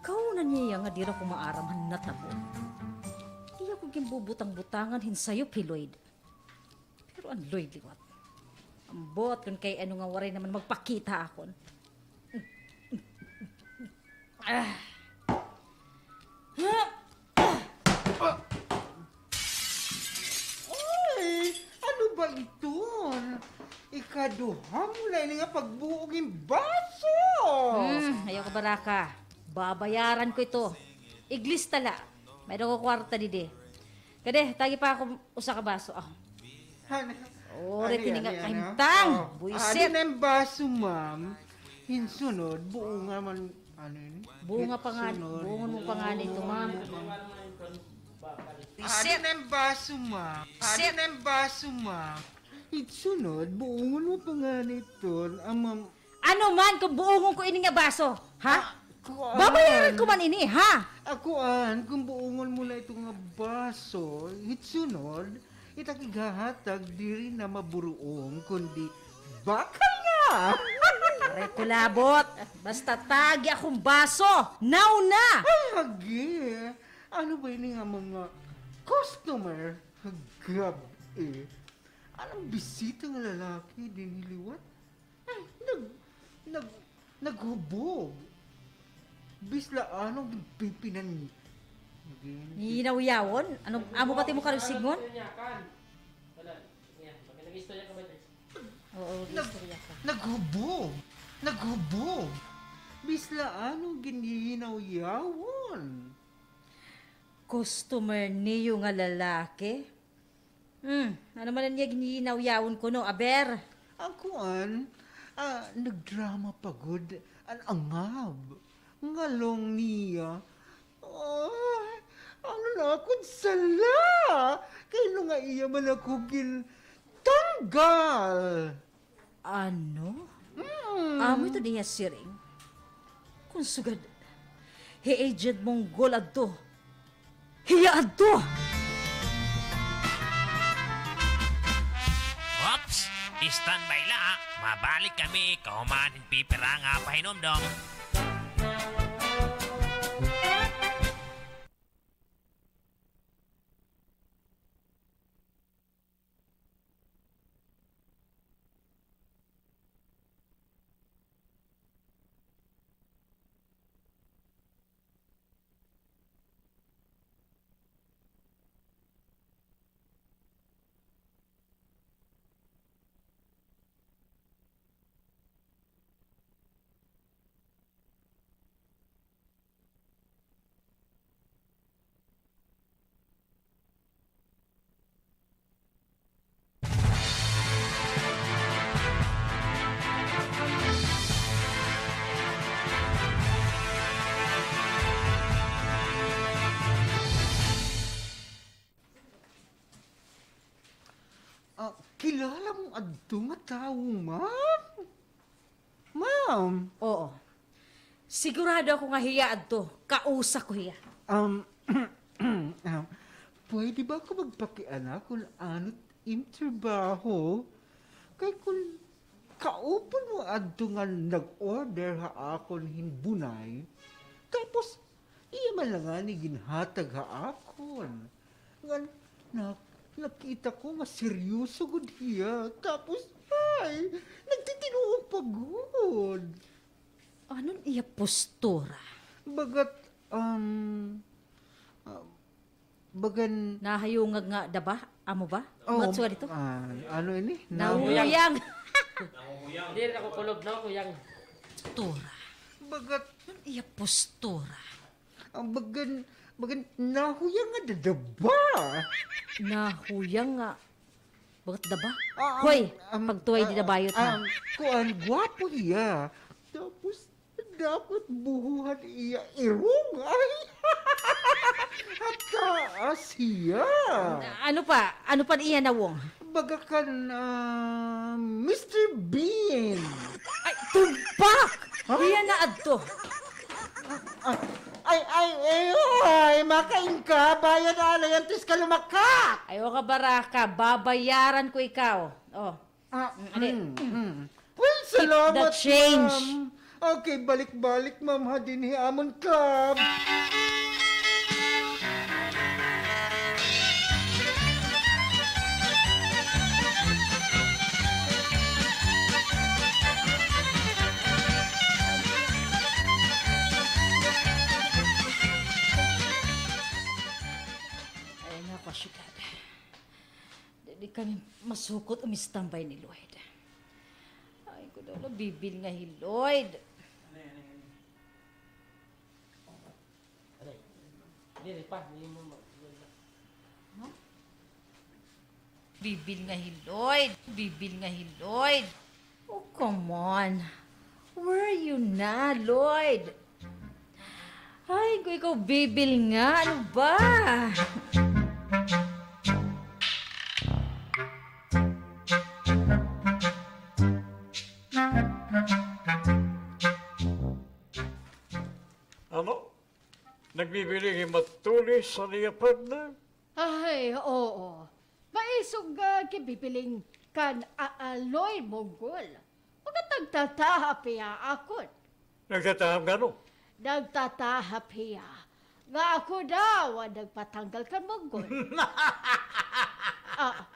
Kauna niya nga diri ako maaram han natabo. Iya ko ginbubutang-butangan hin sayop hi Lloyd. Pero an Lloyd liwat. Ambot kon kay ano nga waray naman magpakita ha akon. Ah. Duha mo la ini nga pagbuong hin baso. Hmm, ayaw kabaraka. Babayaran ko ito. Iglista la. May-ada ko kwarta didi. Kadi, tagi pa ako usa ka baso. Ah. Ano? Ori, ano, kini nga ano, ano? Kahimtang. Oh, buwisit. Adi na an baso, ma'am. Hin sunod, buonga man, ano ini? Buonga pa ngani, buongon mo pa ngani ito, ma'am. Buonga man. Adi na an baso, ma'am. Adi na an baso, ma'am. Hin sunod, buongon mo pa ngani ito, ah, ma'am. Ano man kon buongon ko ini nga baso, ha? Ah, kuan. Babayaran ko man ini, ha? Ah, kuan, kon buongon mo la ito nga baso, hin sunod, it ak ighahatag diri na maburuong, kundi bakal na! Aray ko labot! Basta tagi akon baso! Now na! Ay, hagi! Ano ba ini nga mga customer? Gab-i. Ano an bisita nga lalaki dinhi liwat? Ay, nag-, nag-, naghubog. Bisla ano, ginpipinan. Ginhinawyawon? Ano, amo pati mo karon sidngon? Oo, nag-, istorya ka. Naghubog. Naghubog. Bisla ano, ginhinawyawon. Customer niyo nga lalaki? Hmm, ano man an iya ginhinawyawon kuno, aber? An kuan, ah, nagdrama pa gud an angab. Ngalong niya. Ay, ano na akon sala? Kay ano nga iya man ako gintanggal? Ano? Mm. Amo ito niya siring? Kon sugad, hi Agent Monggol adto. Hiya adto! Oops! Standby la, ha? Mabalik kami kahuman hin pipira nga pahinumdom. Ah, kilala mo adto nga tawo, ma'am? Ma'am! Oo. Sigurado ako nga hiya adto. Kausa ko hiya. Um, um, pwede ba ako magpakiana kon ano it im trabaho? Kay kon kaupod mo adto nga nag-order ha akon hin bunay, tapos iya man la ngani ginhatag ha akon. Ngan, na-, nakita ko nga seryoso gud hiya. Tapos, ay, nagtitinuod pa gud. Ano an iya postura? Bagat, um, ah, bagan nahayungag nga daba? Amo ba? Oh, matswa dito? Ah, ano ini? Nahuyang. Nahuyang. Diri na ko kulob, nahuyang. Postura. Bagat. Ano an iya postura? Ang bagan, bagan, nahuyang nga dadaba. Nahuyang nga bagat daba? Ah, um, hoy, um, pagtuway ah, dida bayot, ha? Um, kuan, gwapo hiya. Tapos, dapat buhuhan iya irong. Ay, hataas hiya. Ano pa? Ano pa an iya nawong? Baga kan, ah, Mister Bean. Ay, tumpak! Ha? Hiya na adto. Ah, ay, ay, ay, ay, makain ka, bayad alay, antes ka lumakat. Ayaw kabaraka, babayaran ko ikaw. Oh. Ah, mm, ali. Mm, mm. Well, salamat, ma'am. Keep the change. Okay, balik-balik, ma'am, ha, dinhi ha amon club. Ay, nako, syudad. Diri kami masukot umistambay ni Lloyd. Wala, bibil nga hi Lloyd. Aray, diri pa, diri mo ma-, Bibil nga hi Lloyd. Bibil nga hi Lloyd. Oh, come on. Where are you na, Lloyd? Ay, kung ikaw bibil nga, ano ba? Ano? Nagbibiling hi Matulis han iya partner? Ay, oo. Maisog nga ginbibiling kan, a, a, Lloyd Monggol. Mga nagtatahap hiya akon. Nagtatahap ngano? Nagtatahap hiya nga ako daw an nagpatanggal kan Monggol. Ah.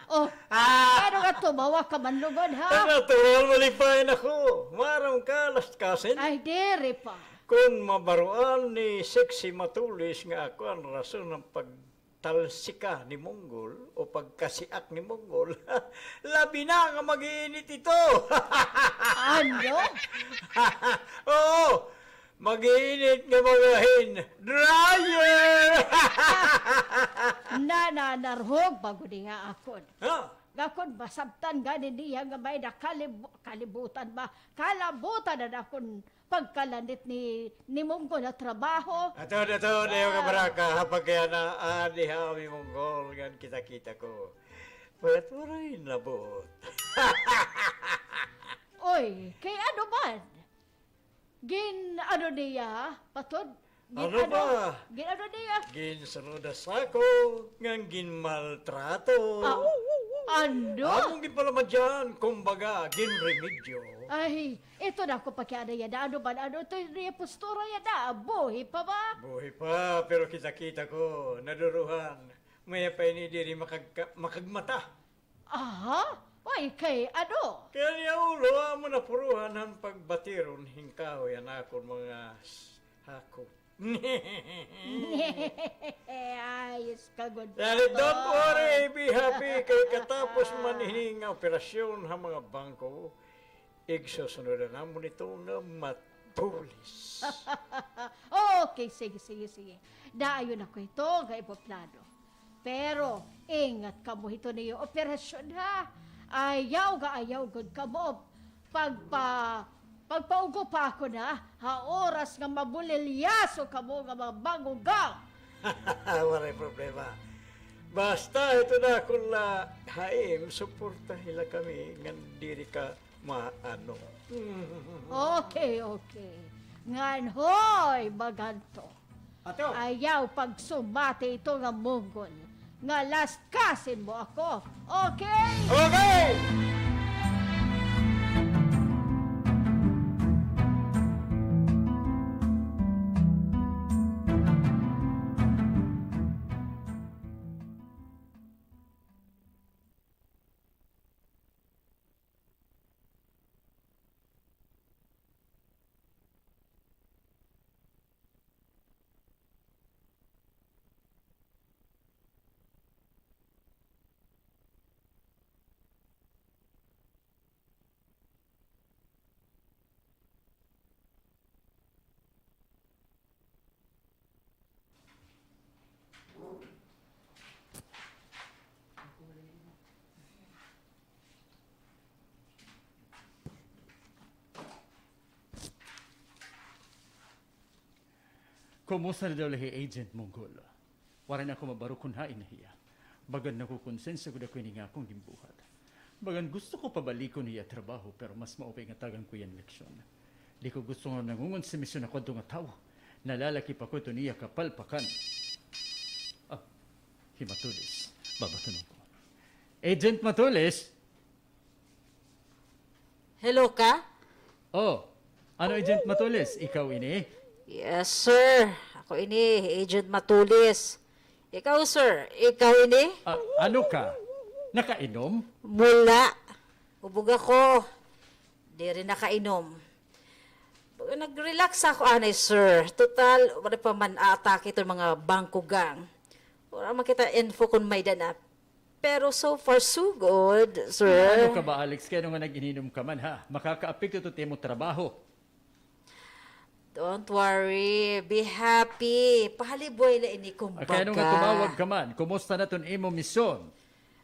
Oh, ano nga tumawa ka man lugod, ha? Natural, malipayon ako. Maaram ka, Last Cousin. Ay, diri pa. Kon mabaroan ni Sexy Matulis nga ako an rason han pagtalsika ni Monggol o pagkasiak ni Monggol, labi na nga mag-iinit ito. Ano? Oo, mag-iinit nga mga hin dryer. Nananarhog ba gud hiya akon. Ha? Nga kon masabtan gani niya nga may-ada kalibu-, kalibutan ba? Kalabutan an akon pagkalanit ni, ni Monggol ha trabaho. Ato, ato, ayaw kabaraka, ha, pagkayana, adi ha ami Monggol, ngan kita-kita ko. Pwet waray na buot. Oy, kay ano man? Gin-ano niya, Patod? Ano ba? Gin-ano niya? Ginsurodas ako, ngan ginmaltrato. Ah, ano? Amon ginpalamadyan, kumbaga, ginremedyo. Ay, ito na ako pakiana yana. Ano ba, ano ito niya postura yana? Buhi pa ba? Buhi pa, pero kita-kita ko, naduruhan. May-ada pa ini diri makagka-, makagmata. Aha? Uy, kay ano? Kay an iya ulo, amo na puruhan han pagbatiron hin kahoy an akon mga s-, hakot. Ayos ka gud. Dali, don't worry, be happy, kay katapos man hini nga operasyon ha mga bangko, igsusunod na namon ito nga Matulis. Okay, sige, sige, sige. Daayon ako ito nga imo plano. Pero ingat kamo hito niyo operasyon, ha? Ayaw nga ayaw gud kamo pagpa-, pagpaugo pa ako na, ha oras nga mabulilyaso kamo nga mga bangugang. Waray problema. Basta ito na akon la, Haim, suportahi la kami ngan diri ka maano. Okay, okay. Ngan hoy, Baganto. Ato. Ayaw pagsumati ito nga Monggol nga last cousin mo ako. Okay? Okay! Kumusta na daw la hi Agent Monggol? Waray na ako mabaro kon hain na hiya. Bagan nakukonsensya gud ako hini nga akon ginbuhat. Bagan gusto ko pabalikon hiya trabaho, pero mas maupay nga tagan ko hiya hin leksyon. Di ko gusto nga nangungonsumisyon ako hadto nga tawo. Nalalaki pa ko hadto niya kapalpakan. Ah, hi Matulis. Babatonon ko. Agent Matulis! Hello ka? Oh, ano, Agent Matulis? Ikaw ini? Yes, sir. Ako ini, Agent Matulis. Ikaw, sir? Ikaw ini? Ah, ano ka? Nakainom? Mula. Hubog ako. Diri nakainom. Nag-relax ako anay, sir. Total, waray pa man aatake iton mga bangko gang. Wala man kita info kon may-ada na. Pero so far, so good, sir. Ano ka ba, Alex? Kay ano nga nag-ininom ka man, ha? Makakaapekto ito ha imo trabaho. Don't worry. Be happy. Pahalibuay la ini, kumbaga. Kay ano nga tumawag ka man? Kumusta na iton imo misyon?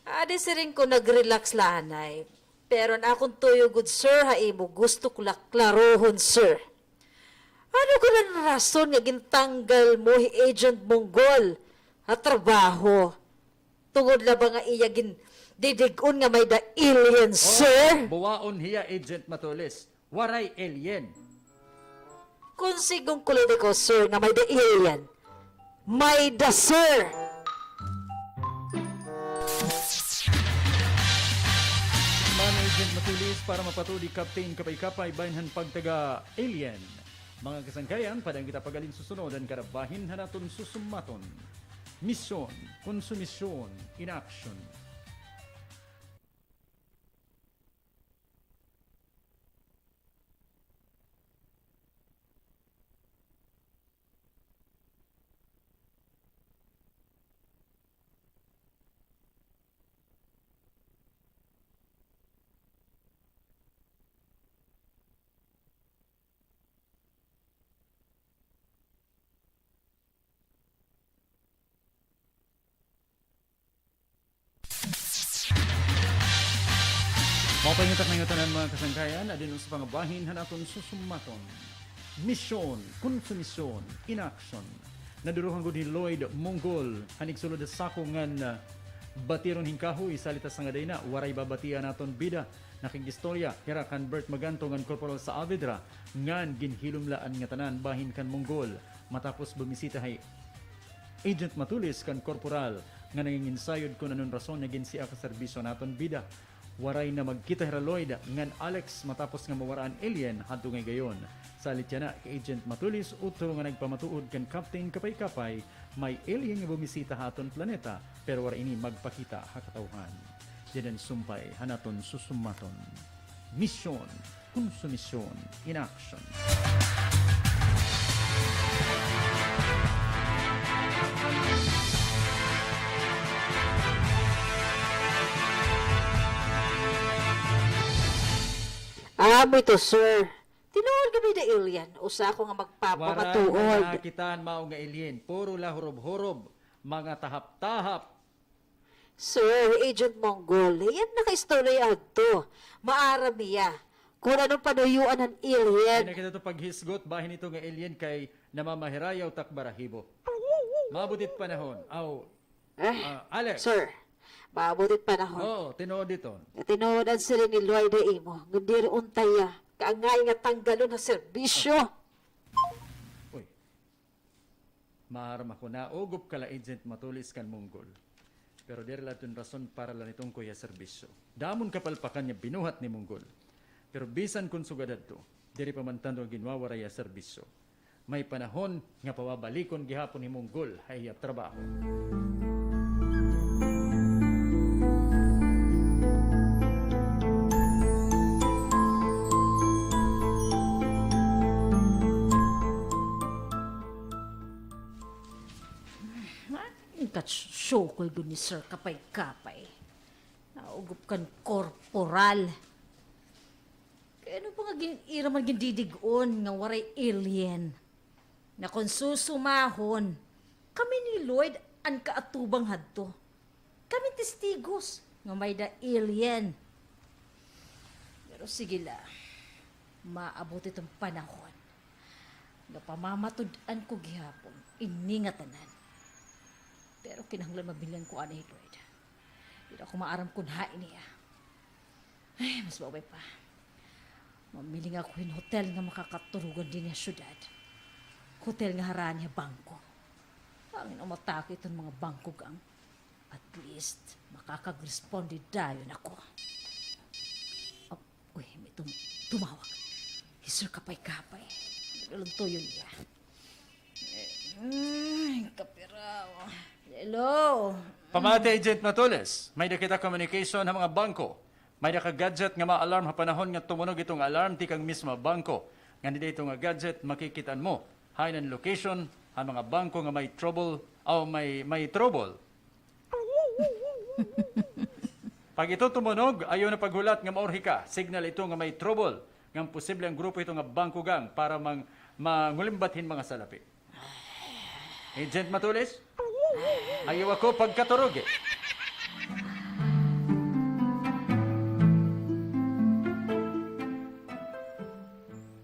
Adi siring ko, nag-relax la anay. Pero an akon tuyo gud, sir, ha imo, gusto ko la klarohon, sir. Ano gud an rason nga gintanggal mo hi Agent Monggol ha trabaho? Tungod la ba nga iya gindidig-on nga may-da alien, sir? Buwaon hiya, Agent Matulis. Waray alien. Kon sigon ko la ikaw, sir, nga may-da alien, may-da, sir. Ma'am Agent Matulis, para mapatuod hi Captain Kapay-Kapay bahin han pagtaga-alien. Mga kasangkayan, padaan kita pag-alin susunod han kada bahin han aton susumaton. Misyon, konsumisyon, in action. Maupay nga takna nga tanan, mga kasangkayan, adi an usa pa nga bahin han aton susumaton. Misyon, konsumisyon, in action. Naduruhan gud hi Lloyd Monggol han igsulod ha sako ngan, ah, batiron hin kahoy, salit ha sangad ha ina, waray babatia an aton bida. Nakig-istorya hira kan Bert Maganto ngan Korporal Saavedra ngan ginhilom la an ngatanan bahin kan Monggol. Matapos bumisita hi Agent Matulis kan Korporal nga nanginginsayod kon ano an rason nga ginsiak ha serbisyo an aton bida. Waray na magkita hira Lloyd ngan Alex matapos nga mawara an alien hadto nga higayon. Salit yana kay Agent Matulis, utro nga nagpamatuod kan Captain Kapay-Kapay, may alien nga bumisita ha aton planeta, pero waray ini magpakita ha katawhan. Dida an sumpay han aton susumaton. Misyon, konsumisyon, in action. Amo ito, sir. Tinuod nga may-da alien, usa ako nga magpapamatuod. Waray na nakita an mao nga alien. Puro la hurob-hurob, mga tahap-tahap. Sir, Agent Monggol, hiya an nakaistorya hadto. Maaram hiya kon ano an panuyoan han alien. Ay, nakita to paghisgot, bahin ito nga alien kay namamahirayaw tak barahibo. Maabot it panahon. Aw, ah, Alex. Sir, maabot it panahon. Oo, tinuod ito. Tinuod an siring ni Lloyd ha imo, nga diri unta hiya kaangay nga tanggalon ha serbisyo. Uy. Maaram ako, naugop ka la Agent Matulis kan Monggol. Pero diri la iton rason para la nitungkoy ha serbisyo. Damo nga kapalpakan nga binuhat ni Monggol. Pero bisan kon sugad hadto, diri pa man tanto ginwawaray ha serbisyo. May panahon nga pababalikon gihapon hi Monggol ha iya trabaho. Ay, katsyokoy gud ni Sir Kapay-Kapay. Naugop kan korporal. Kay ano pa nga gin-, ira man gindidig-on nga waray alien? Na kon susumahon, kami ni Lloyd an kaatubang hadto. Kami testigos nga may-da alien. Pero sige la, maabot iton panahon nga pamamatud-an ko gihapon ini ngatanan. Pero kinahanglan mabilin ko anay hi Lloyd. Diri ako maaram kon hain hiya. Ay, mas maupay pa. Mamiling ako hin hotel nga makakaturugan dinhi ha syudad. Hotel nga harani ha bangko. Hangin umatake iton mga bangko, gang. At least, makakag-responde dayon ako. Uy, may tum-, tumawag. Hi Sir Kapay-Kapay. Naglaluntoyon niya. Ay, kapiraw. Hello. Pamati, Agent Matulis. May-da kita communication ha mga bangko. May-da ka gadget nga ma-alarm ha panahon nga tumunog iton alarm tikang mismo bangko. Ngan dida iton nga gadget, makikit-an mo hain an location han mga bangko nga may trouble, aw may, may trouble. Pag ito tumunog, ayaw na paghulat nga maurhi ka. Signal ito nga may trouble, nga posible an grupo ito nga bangko gang para mang-, mangulimbat hin mga salapi. Agent Matulis? Ayaw ako pagkaturugi.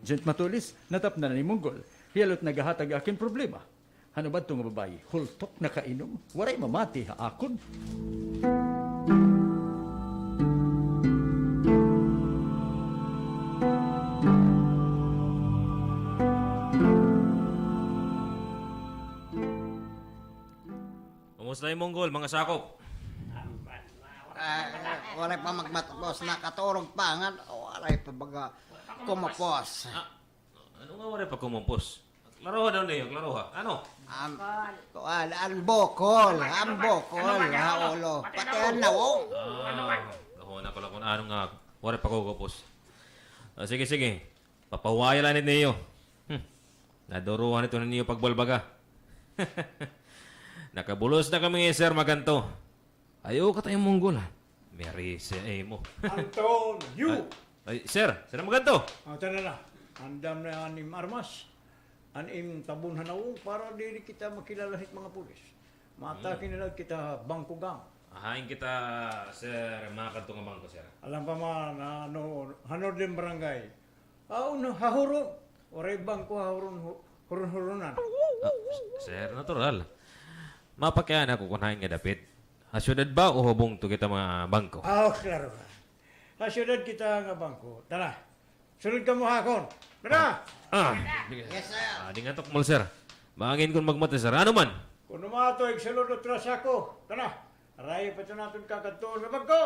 Agent Matulis, natapnan na ni Monggol. Hiya la it naghahatag ha akon problema. Han uban ito nga babaye, hultok nakainom. Waray mamati ha akon. Kumusta hi Monggol, mga sakop? Ah, waray pa magmatapos, nakaturog pa, ngan waray pa baga kumupos. Ah, ano nga waray pa kumupos? Klaroha daw niyo, klaroha. Ano? Am, kuan, an bukol, an bukol ha ulo. Pati an nawong. Ah, gahona ko la kon ano nga waray pa kukupos. Ah, sige, sige. Papahuwaya la ini niyo. Hmm. Naduruhan ito niyo pagbalbaga. Nakabulos na kami, Sir Maganto. Ay, oo, katay Monggol, ha? Mary, sa imo. Antonio! Ay, ay, sir, sir, Maganto! Ah, tara na. Andam na an im armas. An im tabon ha nawong para diri kita makilala hit mga pulis. Maatake na la kita bangko gang. Hain kita, sir, makadto nga bangko, sir? Alam pa man, ano, ha Northern Barangay. Aw, no, ha Huron. Waray bangko ha Huron, hu-, Huron-Huronan. Ah, sir, natural. Mapakiana ko kon hain nga dapit. Ha syudad ba o ha bungto kita mga bangko? Aw, klaro na. Ha syudad kita nga bangko. Tara. Sulod kamo ha akon. Tara! Ah, yes, sir. Ah, di nga tukmol, sir. Bangin kon magmata, sir. Ano man? Kon umato, igsulod utro ha sako. Tara. Aray, pato naton kakadtuon nga bangko.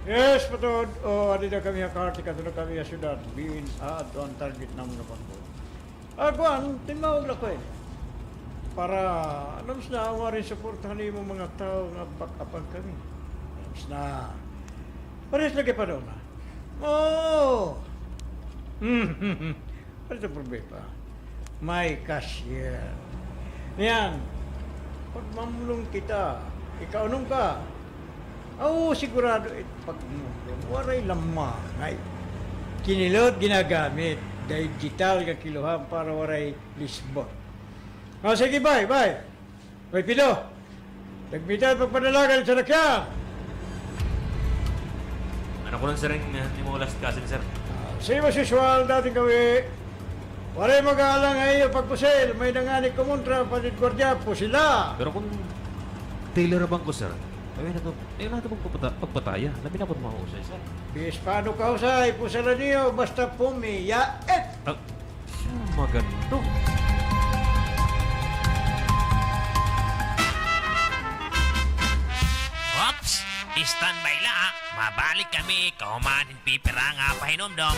Yes, Patod. O, adi na kami ha karte, kato na kami ha syudad. Biin, ah, adto an target namon nga bangko. Ah, kuan, tinmawag la ko, eh. Para, ano, mas na, waray suporta han imo mga tawo nga back-upan kami. Mas na, parehas lagi pa daw na. Oo. Ano ito problema? May cashier. Niyan, pagmamulong kita, ikaw nung ka, Aw, sigurado it pagmulong. Waray lamangay. Kini la it ginagamit. Digital nga kiluhan para waray lisbon. O, sige, bay, bay. Bay Pido. Tagmita pagpadalagan sa rakyan. Ano ko lang, sir, yung, uh, yung mga last cousin, sir? Ah, same as usual, dating gawi. Waray mag-aalang ha iyo pagpusil, may-ada ngani kumontra, pati it gwardiya, pusila. Pero kon tailor an bangko, sir, ayaw na ito, ayaw na ito pagpapata-, pagpataya. Labi na po mahusay, sir. Bisan paano kahusay, pusala niyo, basta pumiyait. Ah, sir Maganto. Oops! Standby la, ha. Mabalik kami kahuman hin pipira nga pahinumdom.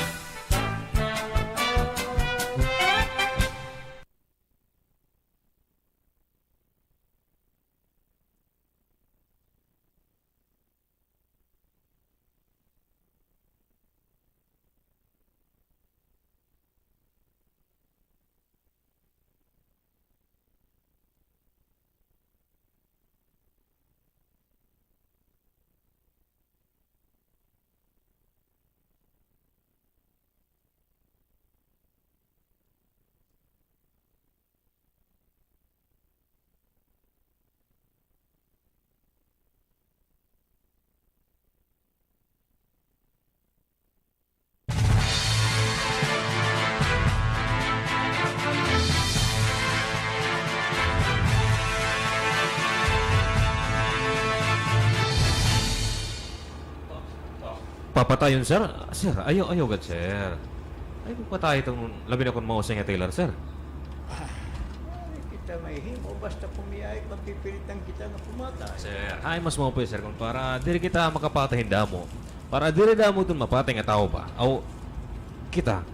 Papatayon, sir? Sir, ayaw, ayaw gad, sir. Ayaw pagpatay iton, labi na kon mahusay nga tailor, sir. Ah, waray kita mahihimo, basta pumiyait, mapipilitan kita nga pumatay. Sir, hain mas maupay, sir, kon para diri kita makapatay hin damo. Para diri damo iton mapatay nga tawo ba? Aw, kita,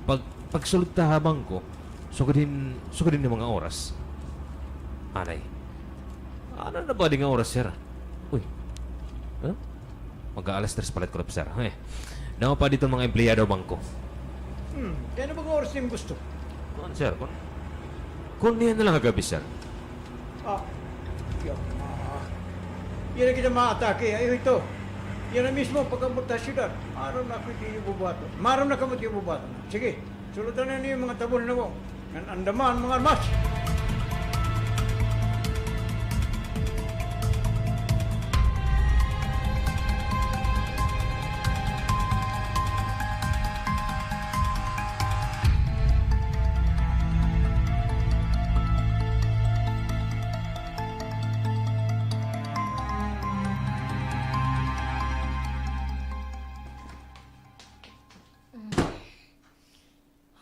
pag, pagsulod ta ha bangko, sugad hin, sugad hin mga oras. Anay. Ano na ba di nga oras, sir? Uy. Huh? Mag-aalas tres pa la it kurop, sir. Eh. Naupay didto mga empleyado bangko. Hmm, kay ano ba nga oras niyo gusto? Kuan, sir, kun, kun niyan na la nga gab-i, sir. Ah, yana, ah, yana kita maatake. Ayaw ito. Yana mismo, pag-abot ha syudad. Maaram na ako, di niyo bubuhaton. Maaram na kamo, di niyo bubuhaton. Sige. Sulutan na niyo mga tabon na mo. Ngan andama an mga armas.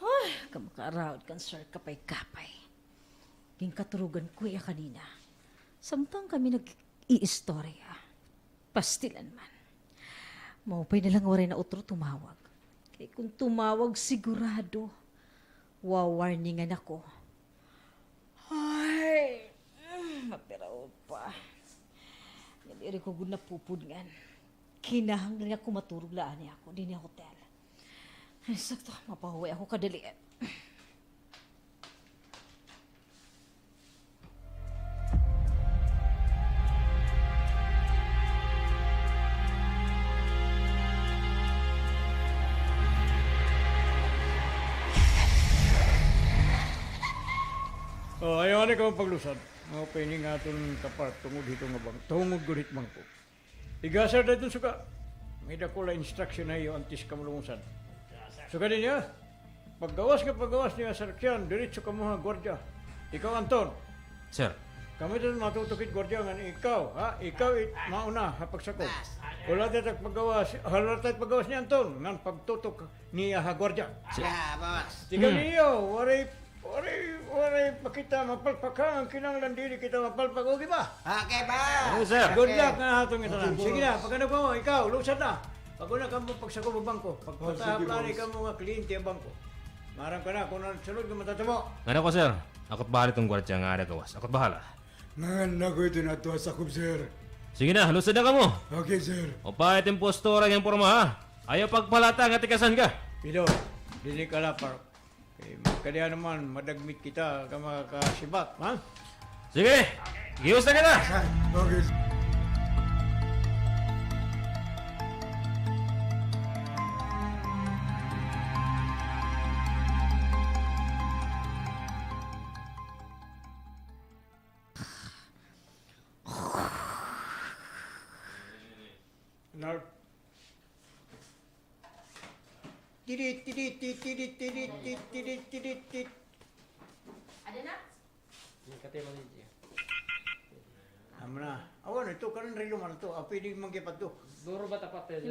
Ay, kamakaaraot kan Sir Kapay-Kapay. Ginkaturogan ko hiya kanina. Samtang kami nag-iistorya. Pastilan man. Maupay na la nga waray na utro tumawag. Kay kon tumawag, sigurado, wa-warningan ako. Ay, mm, mapiraot pa. Nga diri ko gud napupudngan. Kinahanglan nga kumaturog la anay ako dinhi ha hotel. Ay, sakto, mapahuway ako kadali. O, ayaw anay kamo paglusad. Maupay ini nga aton kapart tungod hito nga bang-, tungod gud hit bangko. Igasar dayton suga. May dakula instruction ha iyo antes kamo lumusad. Suga dinhi, ha? Paggawas nga paggawas niya, Sir Kian, diretso kamo ha gwardiya. Ikaw, Anton. Sir. Kamo ito matutok hit gwardiya ngan ikaw, ha? Ikaw it mauna ha pagsako. Hulaton it paggawas, hulaton it paggawas ni Anton ngan pagtutok niya ha gwardiya. Sir. Ah, boss. Tikang niyo, waray, waray, waray pa kita mapalpak, ha? An kinahanglan diri kita mapalpak, okay ba? Okay, boss. Yes, sir. Good luck nga ha aton ngatanan. Sige na, pag-ano ko, ikaw, lusad na. Pag-una kamo pagsako ha bangko. Pagpatahap la anay kamo nga kliyente ha bangko. Maaram ka na kon ano it sunod nga matatabo. Ngan ako, sir. Ako it bahala hiton gwardiya nga aada gawas. Ako it bahala. Ngan ako ito nga adto ha sakob, sir. Sige na, lusad na kamo. Okay, sir. Upaya it im postura ngan porma, ha? Ayaw pagpalata nga tigasan ka. Pido, diri ka lapar. Kay magkadiha naman, madagmit kita ka makakasibat, ha? Sige! Gihos na kita! Okay. Nar- Tidit, tidit, tidit, tidit, tidit, tidit, tidit, tidit. Ada na? Amo na. Awan, ito, kanan relo man ito. Ah, pwede man gipat ito. Duro ba tapat ito?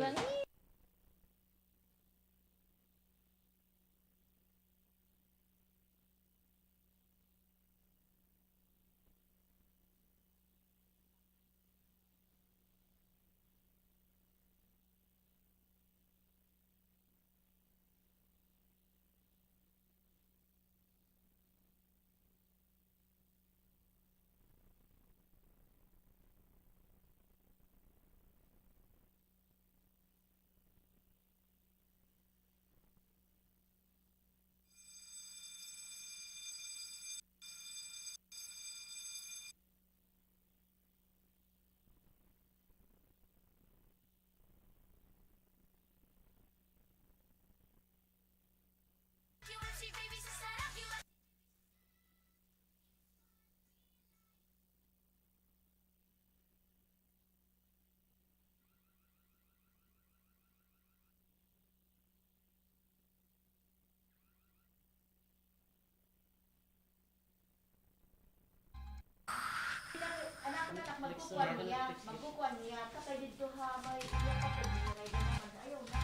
Anak, anak, magkukuan niya, magkukuan niya, katay didto ha may iya kapatid niya, kay di naman, ayaw na.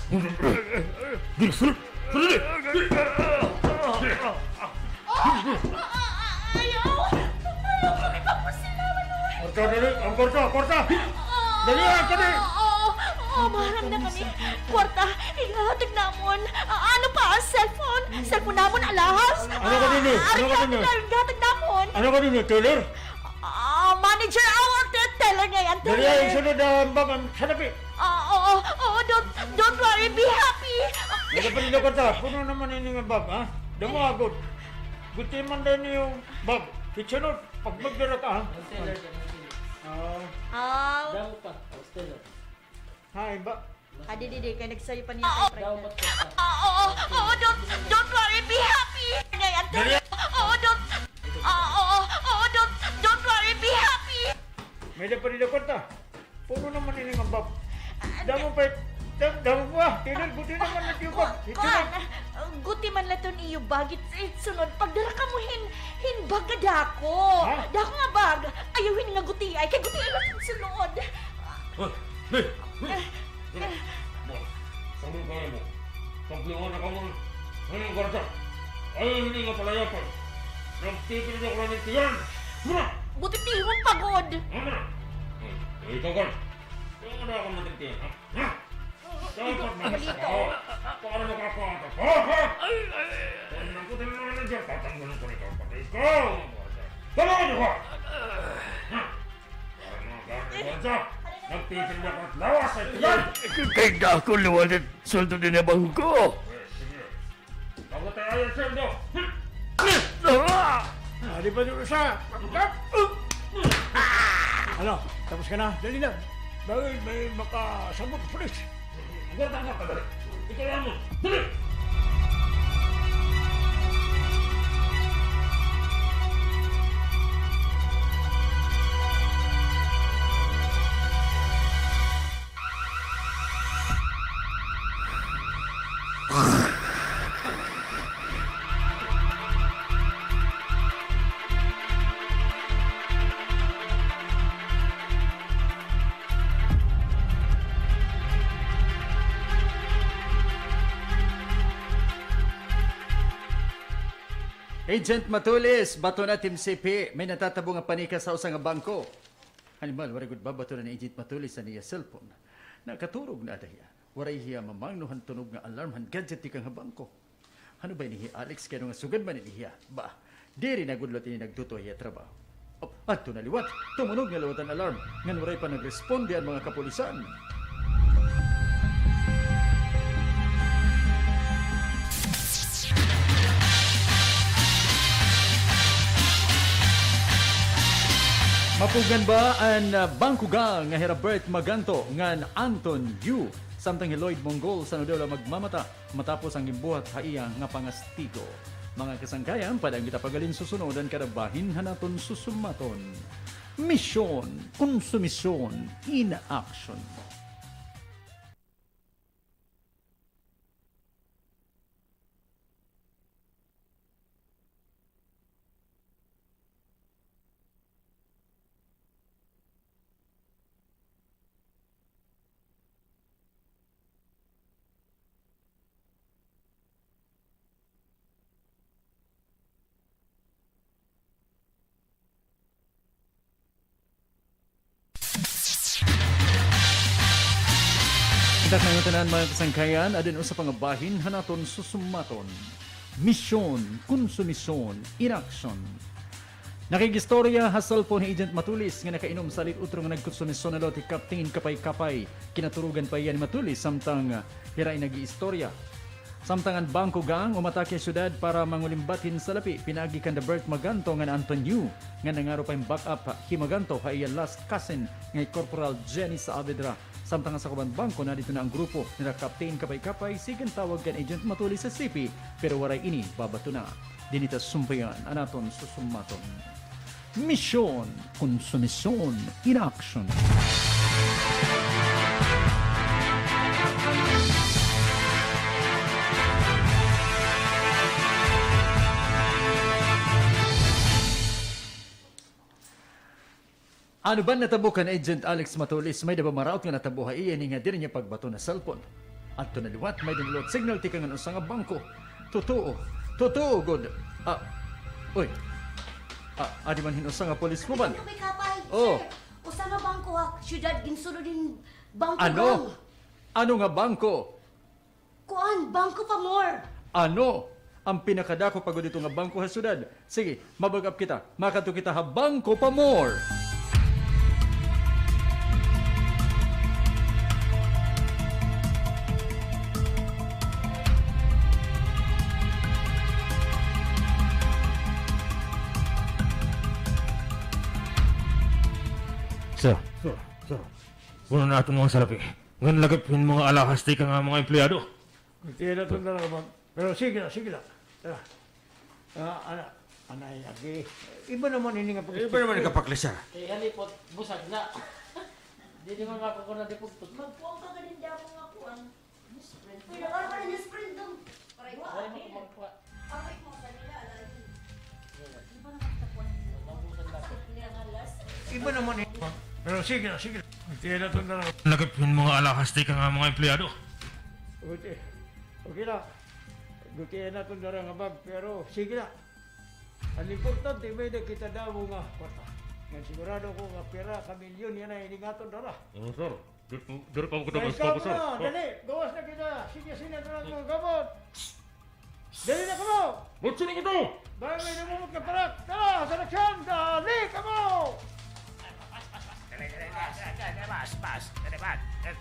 Diri, diri, diri. Ayaw! Ayaw! Ayaw! Ayaw! Kwarta, dali! An kwarta! Kwarta! Dali, an kwarta! Oo, oo, oo, maharam na kami. Kwarta, ihatag namon. Ah, ano pa? Cellphone? Cellphone namon, alahas? Ano ka din, eh? Ano ka din, eh? Ihatag namon. Ano ka din, eh? Teller? Ah, manager, ah, te-, teller ngay-an, teller. Dali, ay, sunod, ah, bag, ah, salapi. Ah, oo, oo, don't, don't worry, be happy. Nagapalila ka ta. Puno naman ini nga bag, ha? Damo agod. Guti man din yung bag. Kitsunod, pag magdala ka, ha? Ah. Ah. Damo pa. Hain ba? Ah, di, di, di, kay nagsayo pa niya kay Fred. Ah, oo, oo, don't, don't worry, be happy. Ngay, Antonio. Oo, don't, ah, oo, oo, don't, don't worry, be happy. May-ada pa dida kwarta. Puno naman ini nga bag. Ah, damo pa, da-, damo pa. Tinan, guti naman na iyo bag. Kuan, ah, guti man la iton iyo bag. It, it sunod, pagdara kamo hin, hin bag nga dako. Ha? Dako nga bag. Ayaw hin nga guti ay, kay guti ay la iton sulod. Hoy, hoy, hoy. Dali. Mo, sabi ko mo. Paglingon na kamo. Ano yung kwarta? Ayaw hindi nga palayapan. Nagtitindi ako lang ng tiyan. Muna! Buti tihon pagod. Muna! Hoy, ikaw ka. Kaya nga na ako matitiyan, ha? Ha? Dapat makasama ako. Para makakawa ka. Ha? Ha? Ay, ay, ay. Kung nagkutin mo na dyan, tatanggalin ko na ikaw. Pati ikaw. Tama ka, di ba? Ha? Nagtitinda ka at lawas ay tiyan! Kay dako liwanag, sweldo din na bangko. Sige. Bago tayo ay sweldo. Ah! Adi pa doon sa. Ano? Tapos ka na? Dali na. Dahil may makasabot, pulis. Agad, agad, agad. Ikaw mo. Dali! Agent Matulis, bato na Team C P, may natatabo nga panika sa usa nga bangko. Animal, waray gud babato na ni Agent Matulis an iya cellphone. Nakaturog na ada hiya. Waray hiya mamangno han tunog nga alarm han gadget tikang ha bangko. Ano ba ini hi Alex, kay ano nga sugad man ini hiya? Ba, diri na gud liwat ini nagtutuo ha iya trabaho. Oh, adto na liwat. Tumunog na liwat an alarm. Ngan waray pa nagresponde an mga kapulisan. Mapugngan ba an, ah, bangko gang nga hi Robert Maganto ngan Anton Yu, samtang hi Lloyd Mongol san-o daw la magmamata matapos an ginbuhat ha iya nga pangastigo. Mga kasangkayan, padayon kita paghalin susunod han kada bahin han aton susumaton. Misyon, konsumisyon, in action. Intak na ngatanan, mga kasangkayan, adin usa pa nga bahin han aton susumaton. Misyon, konsumisyon, in action. Nakig-istorya ha cellphone hi Agent Matulis nga nakainom salit utro nga nagkonsumisyon na liwat hi Captain Kapay-Kapay. Kinaturogan pa hiya ni Matulis samtang hira nag-iistorya. Samtang an bangko gang umatake ha syudad para mangulimbat hin salapi pinaagi kan Robert Maganto ngan Anton Yu, nga nangaro pa hin backup hi Maganto ha iya last cousin nga hi Corporal Jenny Saavedra. Samtang ha sakob han bangko, nadidto na an grupo nira Captain Kapay-Kapay, siring tawag kan Agent Matulis sa C P, pero waray ini babato na. Dinhi ta sumbayan an aton susumaton. Misyon, konsumisyon, in action. Ano ba an natabo kan Agent Alex Matulis? May-ada ba maraot nga natabo ha iya ini nga diri niya pagbaton ha cellphone? Adto na liwat, may dinulot signal tikang han usa nga bangko. Totoo. Totoo gud. Ah, uy. Ah, adi man hin usa nga police woman. Kapay, kapay. Oh. Sir, usa nga bangko ha syudad, ginsulod hin bangko. Ano? Ano nga bangko? Kuan, Bangko Pamor. Ano? An pinakadako pa gud ito nga bangko ha syudad. Sige, mabag-up kita. Makadto kita ha Bangko Pamor. Sir, sir, sir. Kunan naton mga salapi. Ngan lakip hin mga alahas tikang mga empleyado. Tiyan naton na la, ma'am. Pero sige la, sige la. Tara. Ah, ana, anay, agi. Iba naman ini nga pag-, iba naman ini nga paklisar. Eh, halipot, busag na. Di naman makakuna di pugtot. Magkuha ka ganin damo nga kuan. Newsprint. Uy, nakaroon ka ng newsprint doon. Pareho, ano yun? Aray mo, kanila, alayin. Di ba nakatapuan nila? Iba naman eh. Pero sige na, sige na. Tiyan naton na la. Lakip hin mga alahas tikang mga empleyado. Okay. Okay la. Gutian naton dara nga bag, pero sige la. An importante, may-ada kita damo nga kwarta. Ngan sigurado ko nga pira ka milyon yana an ining aton dara. Oo, sir. Diri pa, diri pa mo kita mas focus, sir. Dali, gawas na kita. Sige, sina na lang mga gamot. Dali na kamo! Butsi na kita! Dahil may namumot na parak! Tara, sa leksyon! Dali kamo! Dali, dali, dali, dali, dali, bas, bas, dali, bas. Dali,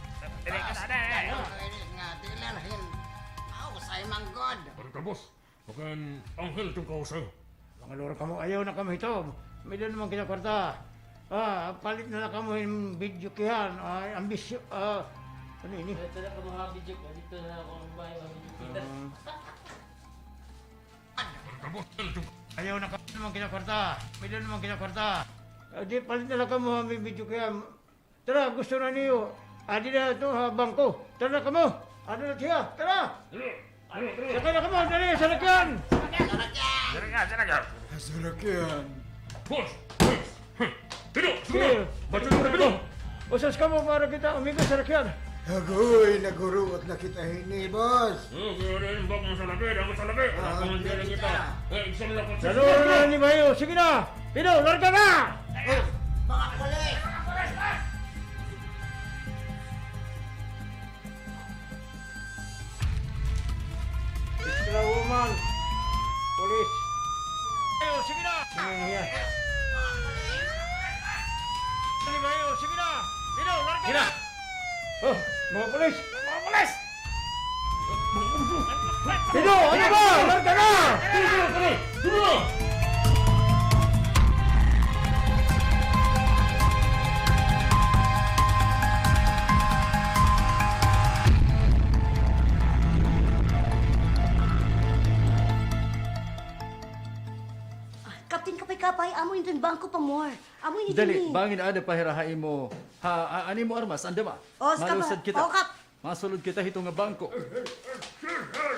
dali, dali, dali. Ano, ini nga dealer hin. Aw, say manggod. Ano ka, boss? Bagan anghel itong kausay. Mga loro kamo, ayaw na kamo hito. May-ada naman kita kwarta. Ah, palit na la kamo hin video kihan. Ay, ambisyo, ah, ano ini? Palit na la kamo ha video, dito na ako ang bahay, ha video kihan. Ah. Ayaw na kamo naman kita kwarta. May-ada naman kita kwarta. Ah, di, palit na la kamo ha video kihan. Tara, gusto na niyo. Adi na ito ha bangko. Tara na kamo. Adi na siya. Tara. Sakay na kamo. Dali, salakyan. Salakyan. Salakyan. Salakyan. Boss! Boss! Pino! Sige! Ba't yung pino? Usas kamo para kita umigo salakyan. Agoy, naguruot na kita hini, boss. Oh, kaya na yung bag mo sa labi, damo sa labi. Ah, ako ang dila kita. Eh, isang lakot sa... Lalo na ni Bayo. Sige na! Pino, larga na! Mga pulis! Extra woman! Pulis! Bayo, sige na! Sige na! Bayo, sige na! Pino, larga na! Oh, mga pulis! Mga pulis! Pino, ano ba? Larga na! Captain Kapay-Kapay, amo ini an Bangko Pamor. Amo ini. Dali, bangin ada pa hira ha imo, ha, a-, an imo armas, andama. O, sige pa. Malusad kita. O, Kap. Masulod kita hito nga bangko. Sir, sir.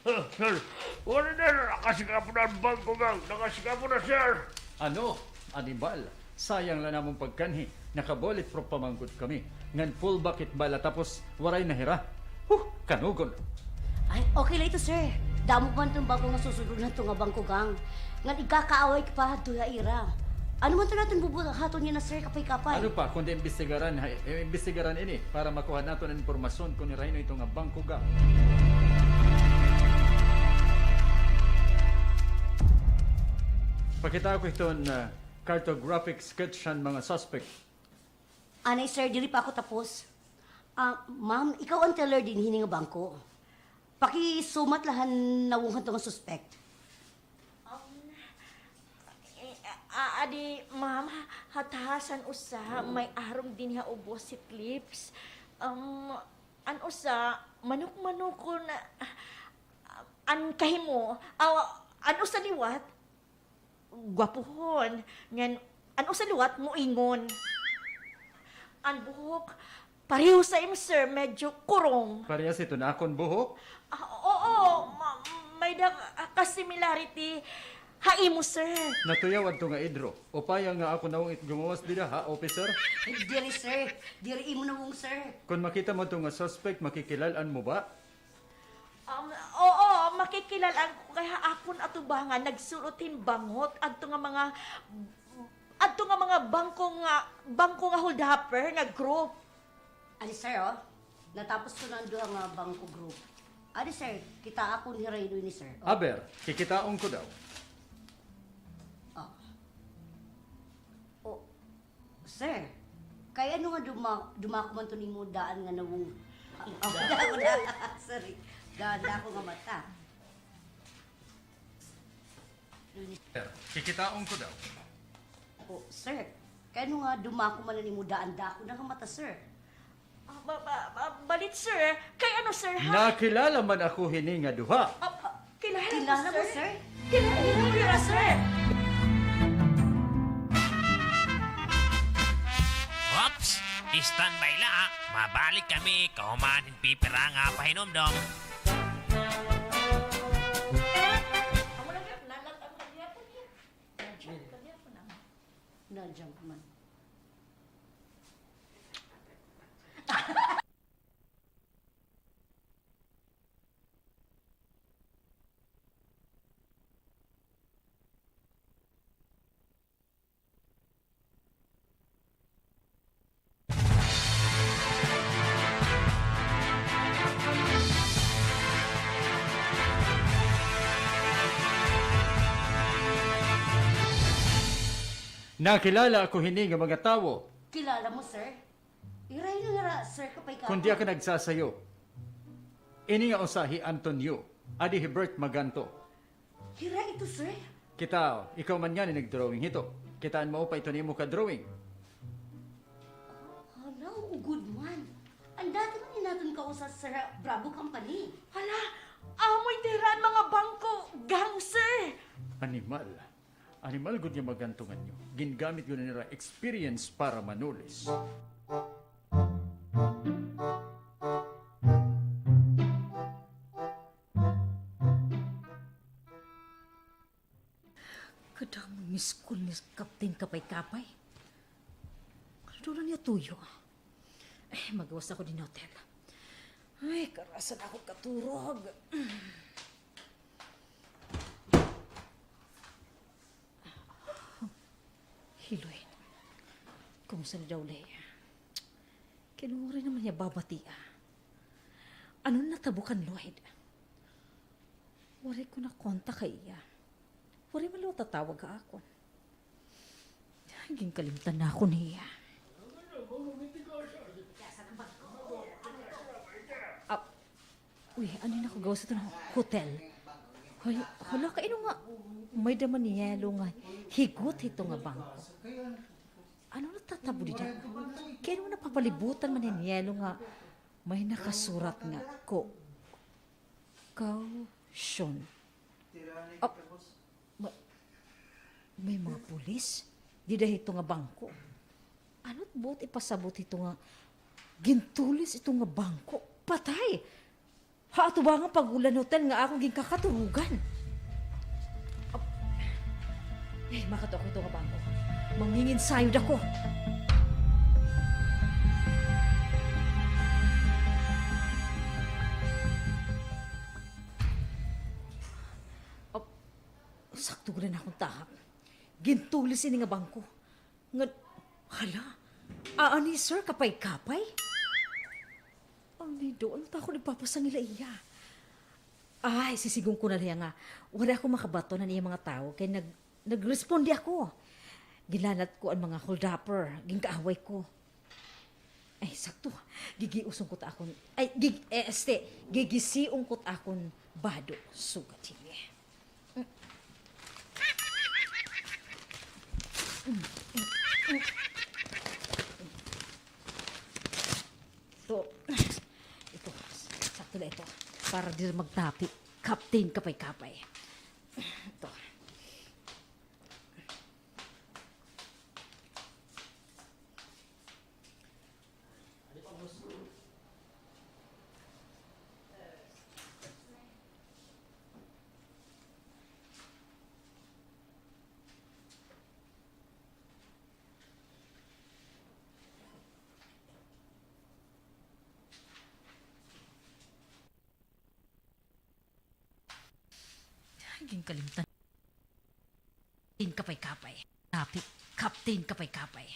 Sir, sir. Wala na, nakasikap na an bangko, gang. Nakasikap na, sir. Ano? Animal. Sayang la namon pagkanhi. Naka-bulletproof pa man gud kami. Ngan full back it bala tapos waray na hira. Huh, kanugon. Ay, okay la ito, sir. Damo pa man iton bangko nga susurogon hito nga bangko, gang. Ngan igkakaaway pa hadto ha ira. Ano man ito naton bubuhaton yana, sir, Kapay-Kapay? Ano pa kundi imbestigaran, ha, eh, imbestigaran ini para makuha naton an impormasyon kon hira hin-o ito nga bangko, gang. Pakita ko iton, ah, cartographic sketch han mga suspect. Anay, sir, diri pa ako tapos. Ah, ma'am, ikaw an teller dinhi hini nga bangko. Pakisumat la han nawong hadto nga suspect. Um, eh, ah, adi, ma'am, ha taas an usa, may arong dinhi ha ubos, si Clips. Um, an usa, manok-manokon, ah, an kahimo, ah, an usa liwat, gwapohon, ngan an usa liwat moingon. An buhok, pareho sa imo, sir, medyo kurong. Parehas ito na akon buhok? Ah, oo, ma-, may-ada ka, ah, ka-similarity. Ha imo, sir. Natuyaw adto nga idro. Upaya nga ako nawong it gumawas dida, ha, officer? Diri, sir. Diri imo nawong, sir. Kon makita mo adto nga suspect, makikilal-an mo ba? Um, oo, makikilal-an ko kay ha akon atubangan nagsul-ot hin bangot adto nga mga, adto nga mga bangko nga, bangko nga holdupper nga group. Adi, sir, oh. Natapos ko na an duha nga bangko group. Adi, sir, kitaa ko ni Raynoy ni sir. Oh. Aber, kikitaon ko daw. Oh. Oh, sir, kay ano nga duma-, dumako man to nimo daan nga nawong. Oh, daan na. Sorry. Daan na ako nga mata. Sir, kikitaon ko daw. Oh, sir, kay ano nga dumako man an imo daan dako na nga mata, sir? Ah, ba-, ba-, ba-, balit, sir. Kay ano, sir, ha? Nakilala man ako hini nga duha. Ah, ah, kilala mo, sir? Kilala mo, sir? Kilala mo, sir? Oops! Standby la, ha. Mabalik kami kahuman hin pipira nga pahinumdom. Amo na, nalat-an na gihapon niya. Na-jump na gihapon, amo. Na-jump man. Nakilala ako hini nga mga tawo. Kilala mo, sir? Hira ini nga hira, sir, kapay ka. Kon di ako nagsasayo, ini nga usa hi Antonio, adi hi Bert Maganto. Hira ito, sir? Kita, ikaw man ngani nag-drawing hito. Kitaan mo pa ito nimo ka-drawing. Hala, ugod man. An dati man ini naton kausa, sir, ha Bravo Company. Hala, amo ito hira an mga bangko gang, sir. Animal. Animal gud nga magantungan niyo. Gingamit gud nira experience para manulis. Kadamo nga miss call ni Captain Kapay-Kapay. Kadula niya tuyo. Ay, magawas ako din hotel. Ay, karasa na ako katurog. Hiloy. Kumusta na daw, Lea? Kay waray naman niya babati, ah. Ano natabo kan Lloyd? Waray ko nakontak ha iya. Waray man la tatawag ha akon. Ginkalimtan na ako niya. Ah, uy, ano na ako gawas ito nga hotel? Hoy, hala, kay ano nga may-ada man yelo nga higot hito nga bangko? Ano natatabo dida? Kay ano napapalibutan man hin yelo nga may nakasurat nga ko-, caution? Ah, ma-, may mga pulis dida hito nga bangko. Ano it buot ipasabot hito nga gintulis ito nga bangko? Patay! Ha atubangan pag-ulan hotel nga akon ginkakaturugan. Ap-, ay, makadto ako hito nga bangko. Manginginsayod ako. Ap-, sakto gud an akon tahak. Gintulis ini nga bangko. Ngan, hala, aa ni Sir Kapay-Kapay? Ay, nido, ano ta ako nagpapasangil ha iya? Ay, sisigon ko na la hiya nga waray ako makabaton han iya mga tawo, kay nag-, nagresponde ako. Ginlanat ko an mga holdupper, ginkaaway ko. Ay, sakto. Gigiuson ko ta akon, ay, gig-, eh, este, gigisiong ko ta akon bado, sugad hini. Ito. Ito. Sakto na ito. Para diri magtapi. Captain Kapay-Kapay. Ito. Ginkalimtan. Captain Kapay-kapay. Kapit, Captain Kapay-kapay.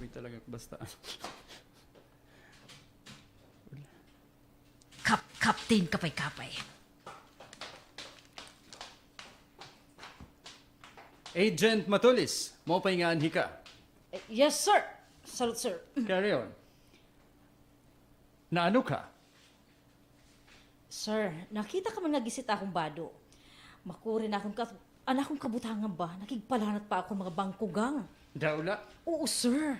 Uy, talaga, basta. Kap-, Captain Kapay-kapay. Agent Matulis, maupay nga anhi ka. Eh, yes, sir. Salute, sir. Carry on. Naano ka? Sir, nakita ka man nga gisit akon bado. Makuri na akon ka-, an akon kabutangan ba, nakigpalanat pa ako mga bangko gang. Daw la? Oo, sir.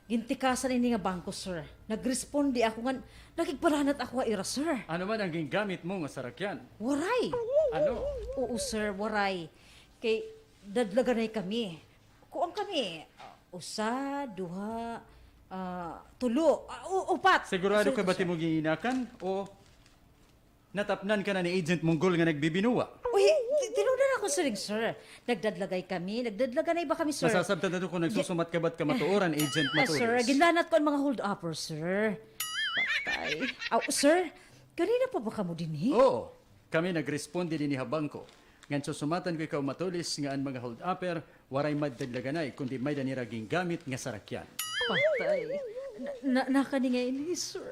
Gintikasan ini nga bangko, sir. Nagresponde ako ngan nakigpalanat ako ha ira, sir. Ano man an gingamit mo nga sarakyan? Waray. Ano? Oo, sir, waray. Kay dadlaganay kami. Kuan kami, ah, usa, duha, ah, tulo, ah, u-, upat. Sigurado ka ba it imo gin-iinakan o natapnan ka na ni Agent Munggol nga nagbibinuwa? Uy, ti-, tinuod na akon siring, sir. Nagdadlagay kami, nagdadlaganay ba kami, sir? Masasabtan naton kon nagsusumat ka ba it kamatuoran, Agent Matulis? Ah, sir, ginlanat ko an mga hold-upper, sir. Patay. Aw, sir, ganina pa ba kamo dinhi? Oo. Kami nagresponde dinhi ha bangko ngan susumatan ko ikaw, Matulis, nga an mga hold-upper waray madadlaganay, kundi may-ada nira gingamit nga sarakyan. Patay. Na, na, nakani nga ini, sir.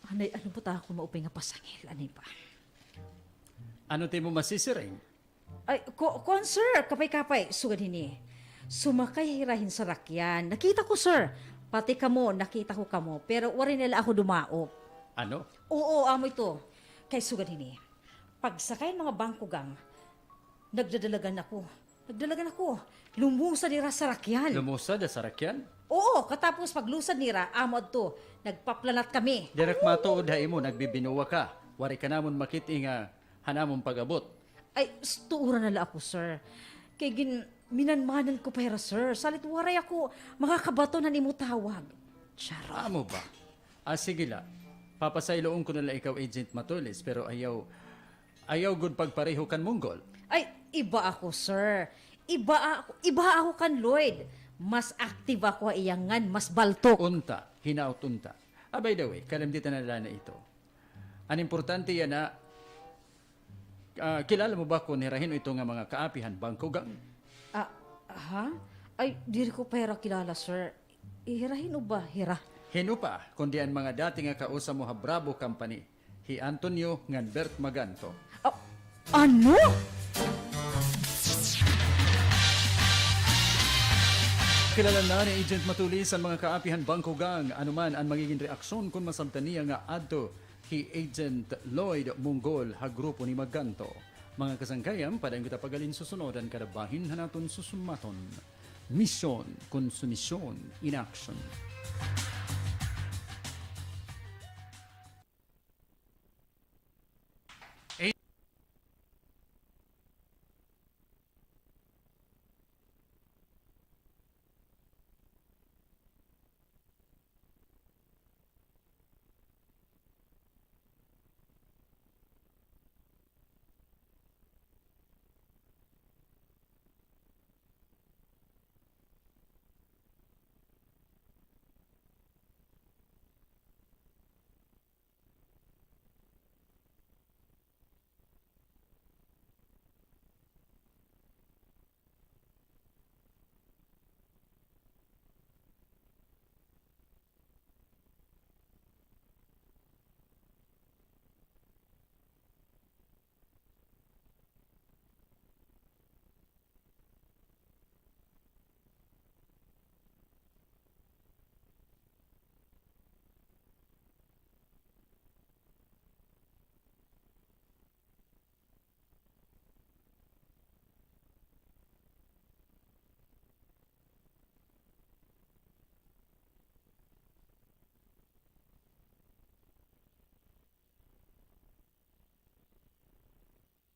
Anay, ano ba ta akon maupay nga pasangil? Anay ba? Ano it imo masisiring? Ay, ku-, kuan, sir, kapay-kapay, sugad hini. Sumakay hira hin sarakyan. Nakita ko, sir. Pati kamo, nakita ko kamo. Pero waray na la ako dumaop. Ano? Oo, amo ito. Kay sugad hini. Pagsakay an mga bangko gang, nagdadalagan ako. Nagdalagan ako. Lumusad hira sarakyan. Lumusad ha sarakyan? Oo, katapos paglusad nira, amo adto, nagpaplanat kami. Diri ak matuod ha imo, nagbibinuwa ka. Waray ka namon makit-i nga han amon pag-abot. Ay, s-, tuoran na la ako, sir. Kay gin-, minanmanan ko pa hira, sir. Salit waray ako makakabaton han imo tawag. Charot. Amo ba? Ah, sige la. Papasayloon ko na la ikaw, Agent Matulis, pero ayaw, ayaw gud pagpareho kan Munggol. Ay, iba ako, sir. Iba ako, iba ako kan Lloyd. Mas active ako ha iya ngan mas baltok. Unta, hinaot unta. Ah, by the way, kalimtian na la na ito. An importante yana, ah, kilala mo ba kon hira hin-o ito nga mga kaapi han bangko gang? Ah, ha? Ay, diri ko pa hira kilala, sir. Hira hin-o ba hira? Hin-o pa, kundi an mga dati nga kausa mo ha Bravo Company, hi Antonio ngan Bert Maganto. Ah, ano? Kilala na ni Agent Matulis an mga kaapi han bangko gang. Ano man an magigin reaksyon kon masabtan niya nga adto hi Agent Lloyd Munggol ha grupo ni Maganto? Mga kasangkayan, padayon kita pag-alinsusunod han kada bahin han aton susumaton. Misyon Konsumisyon in action.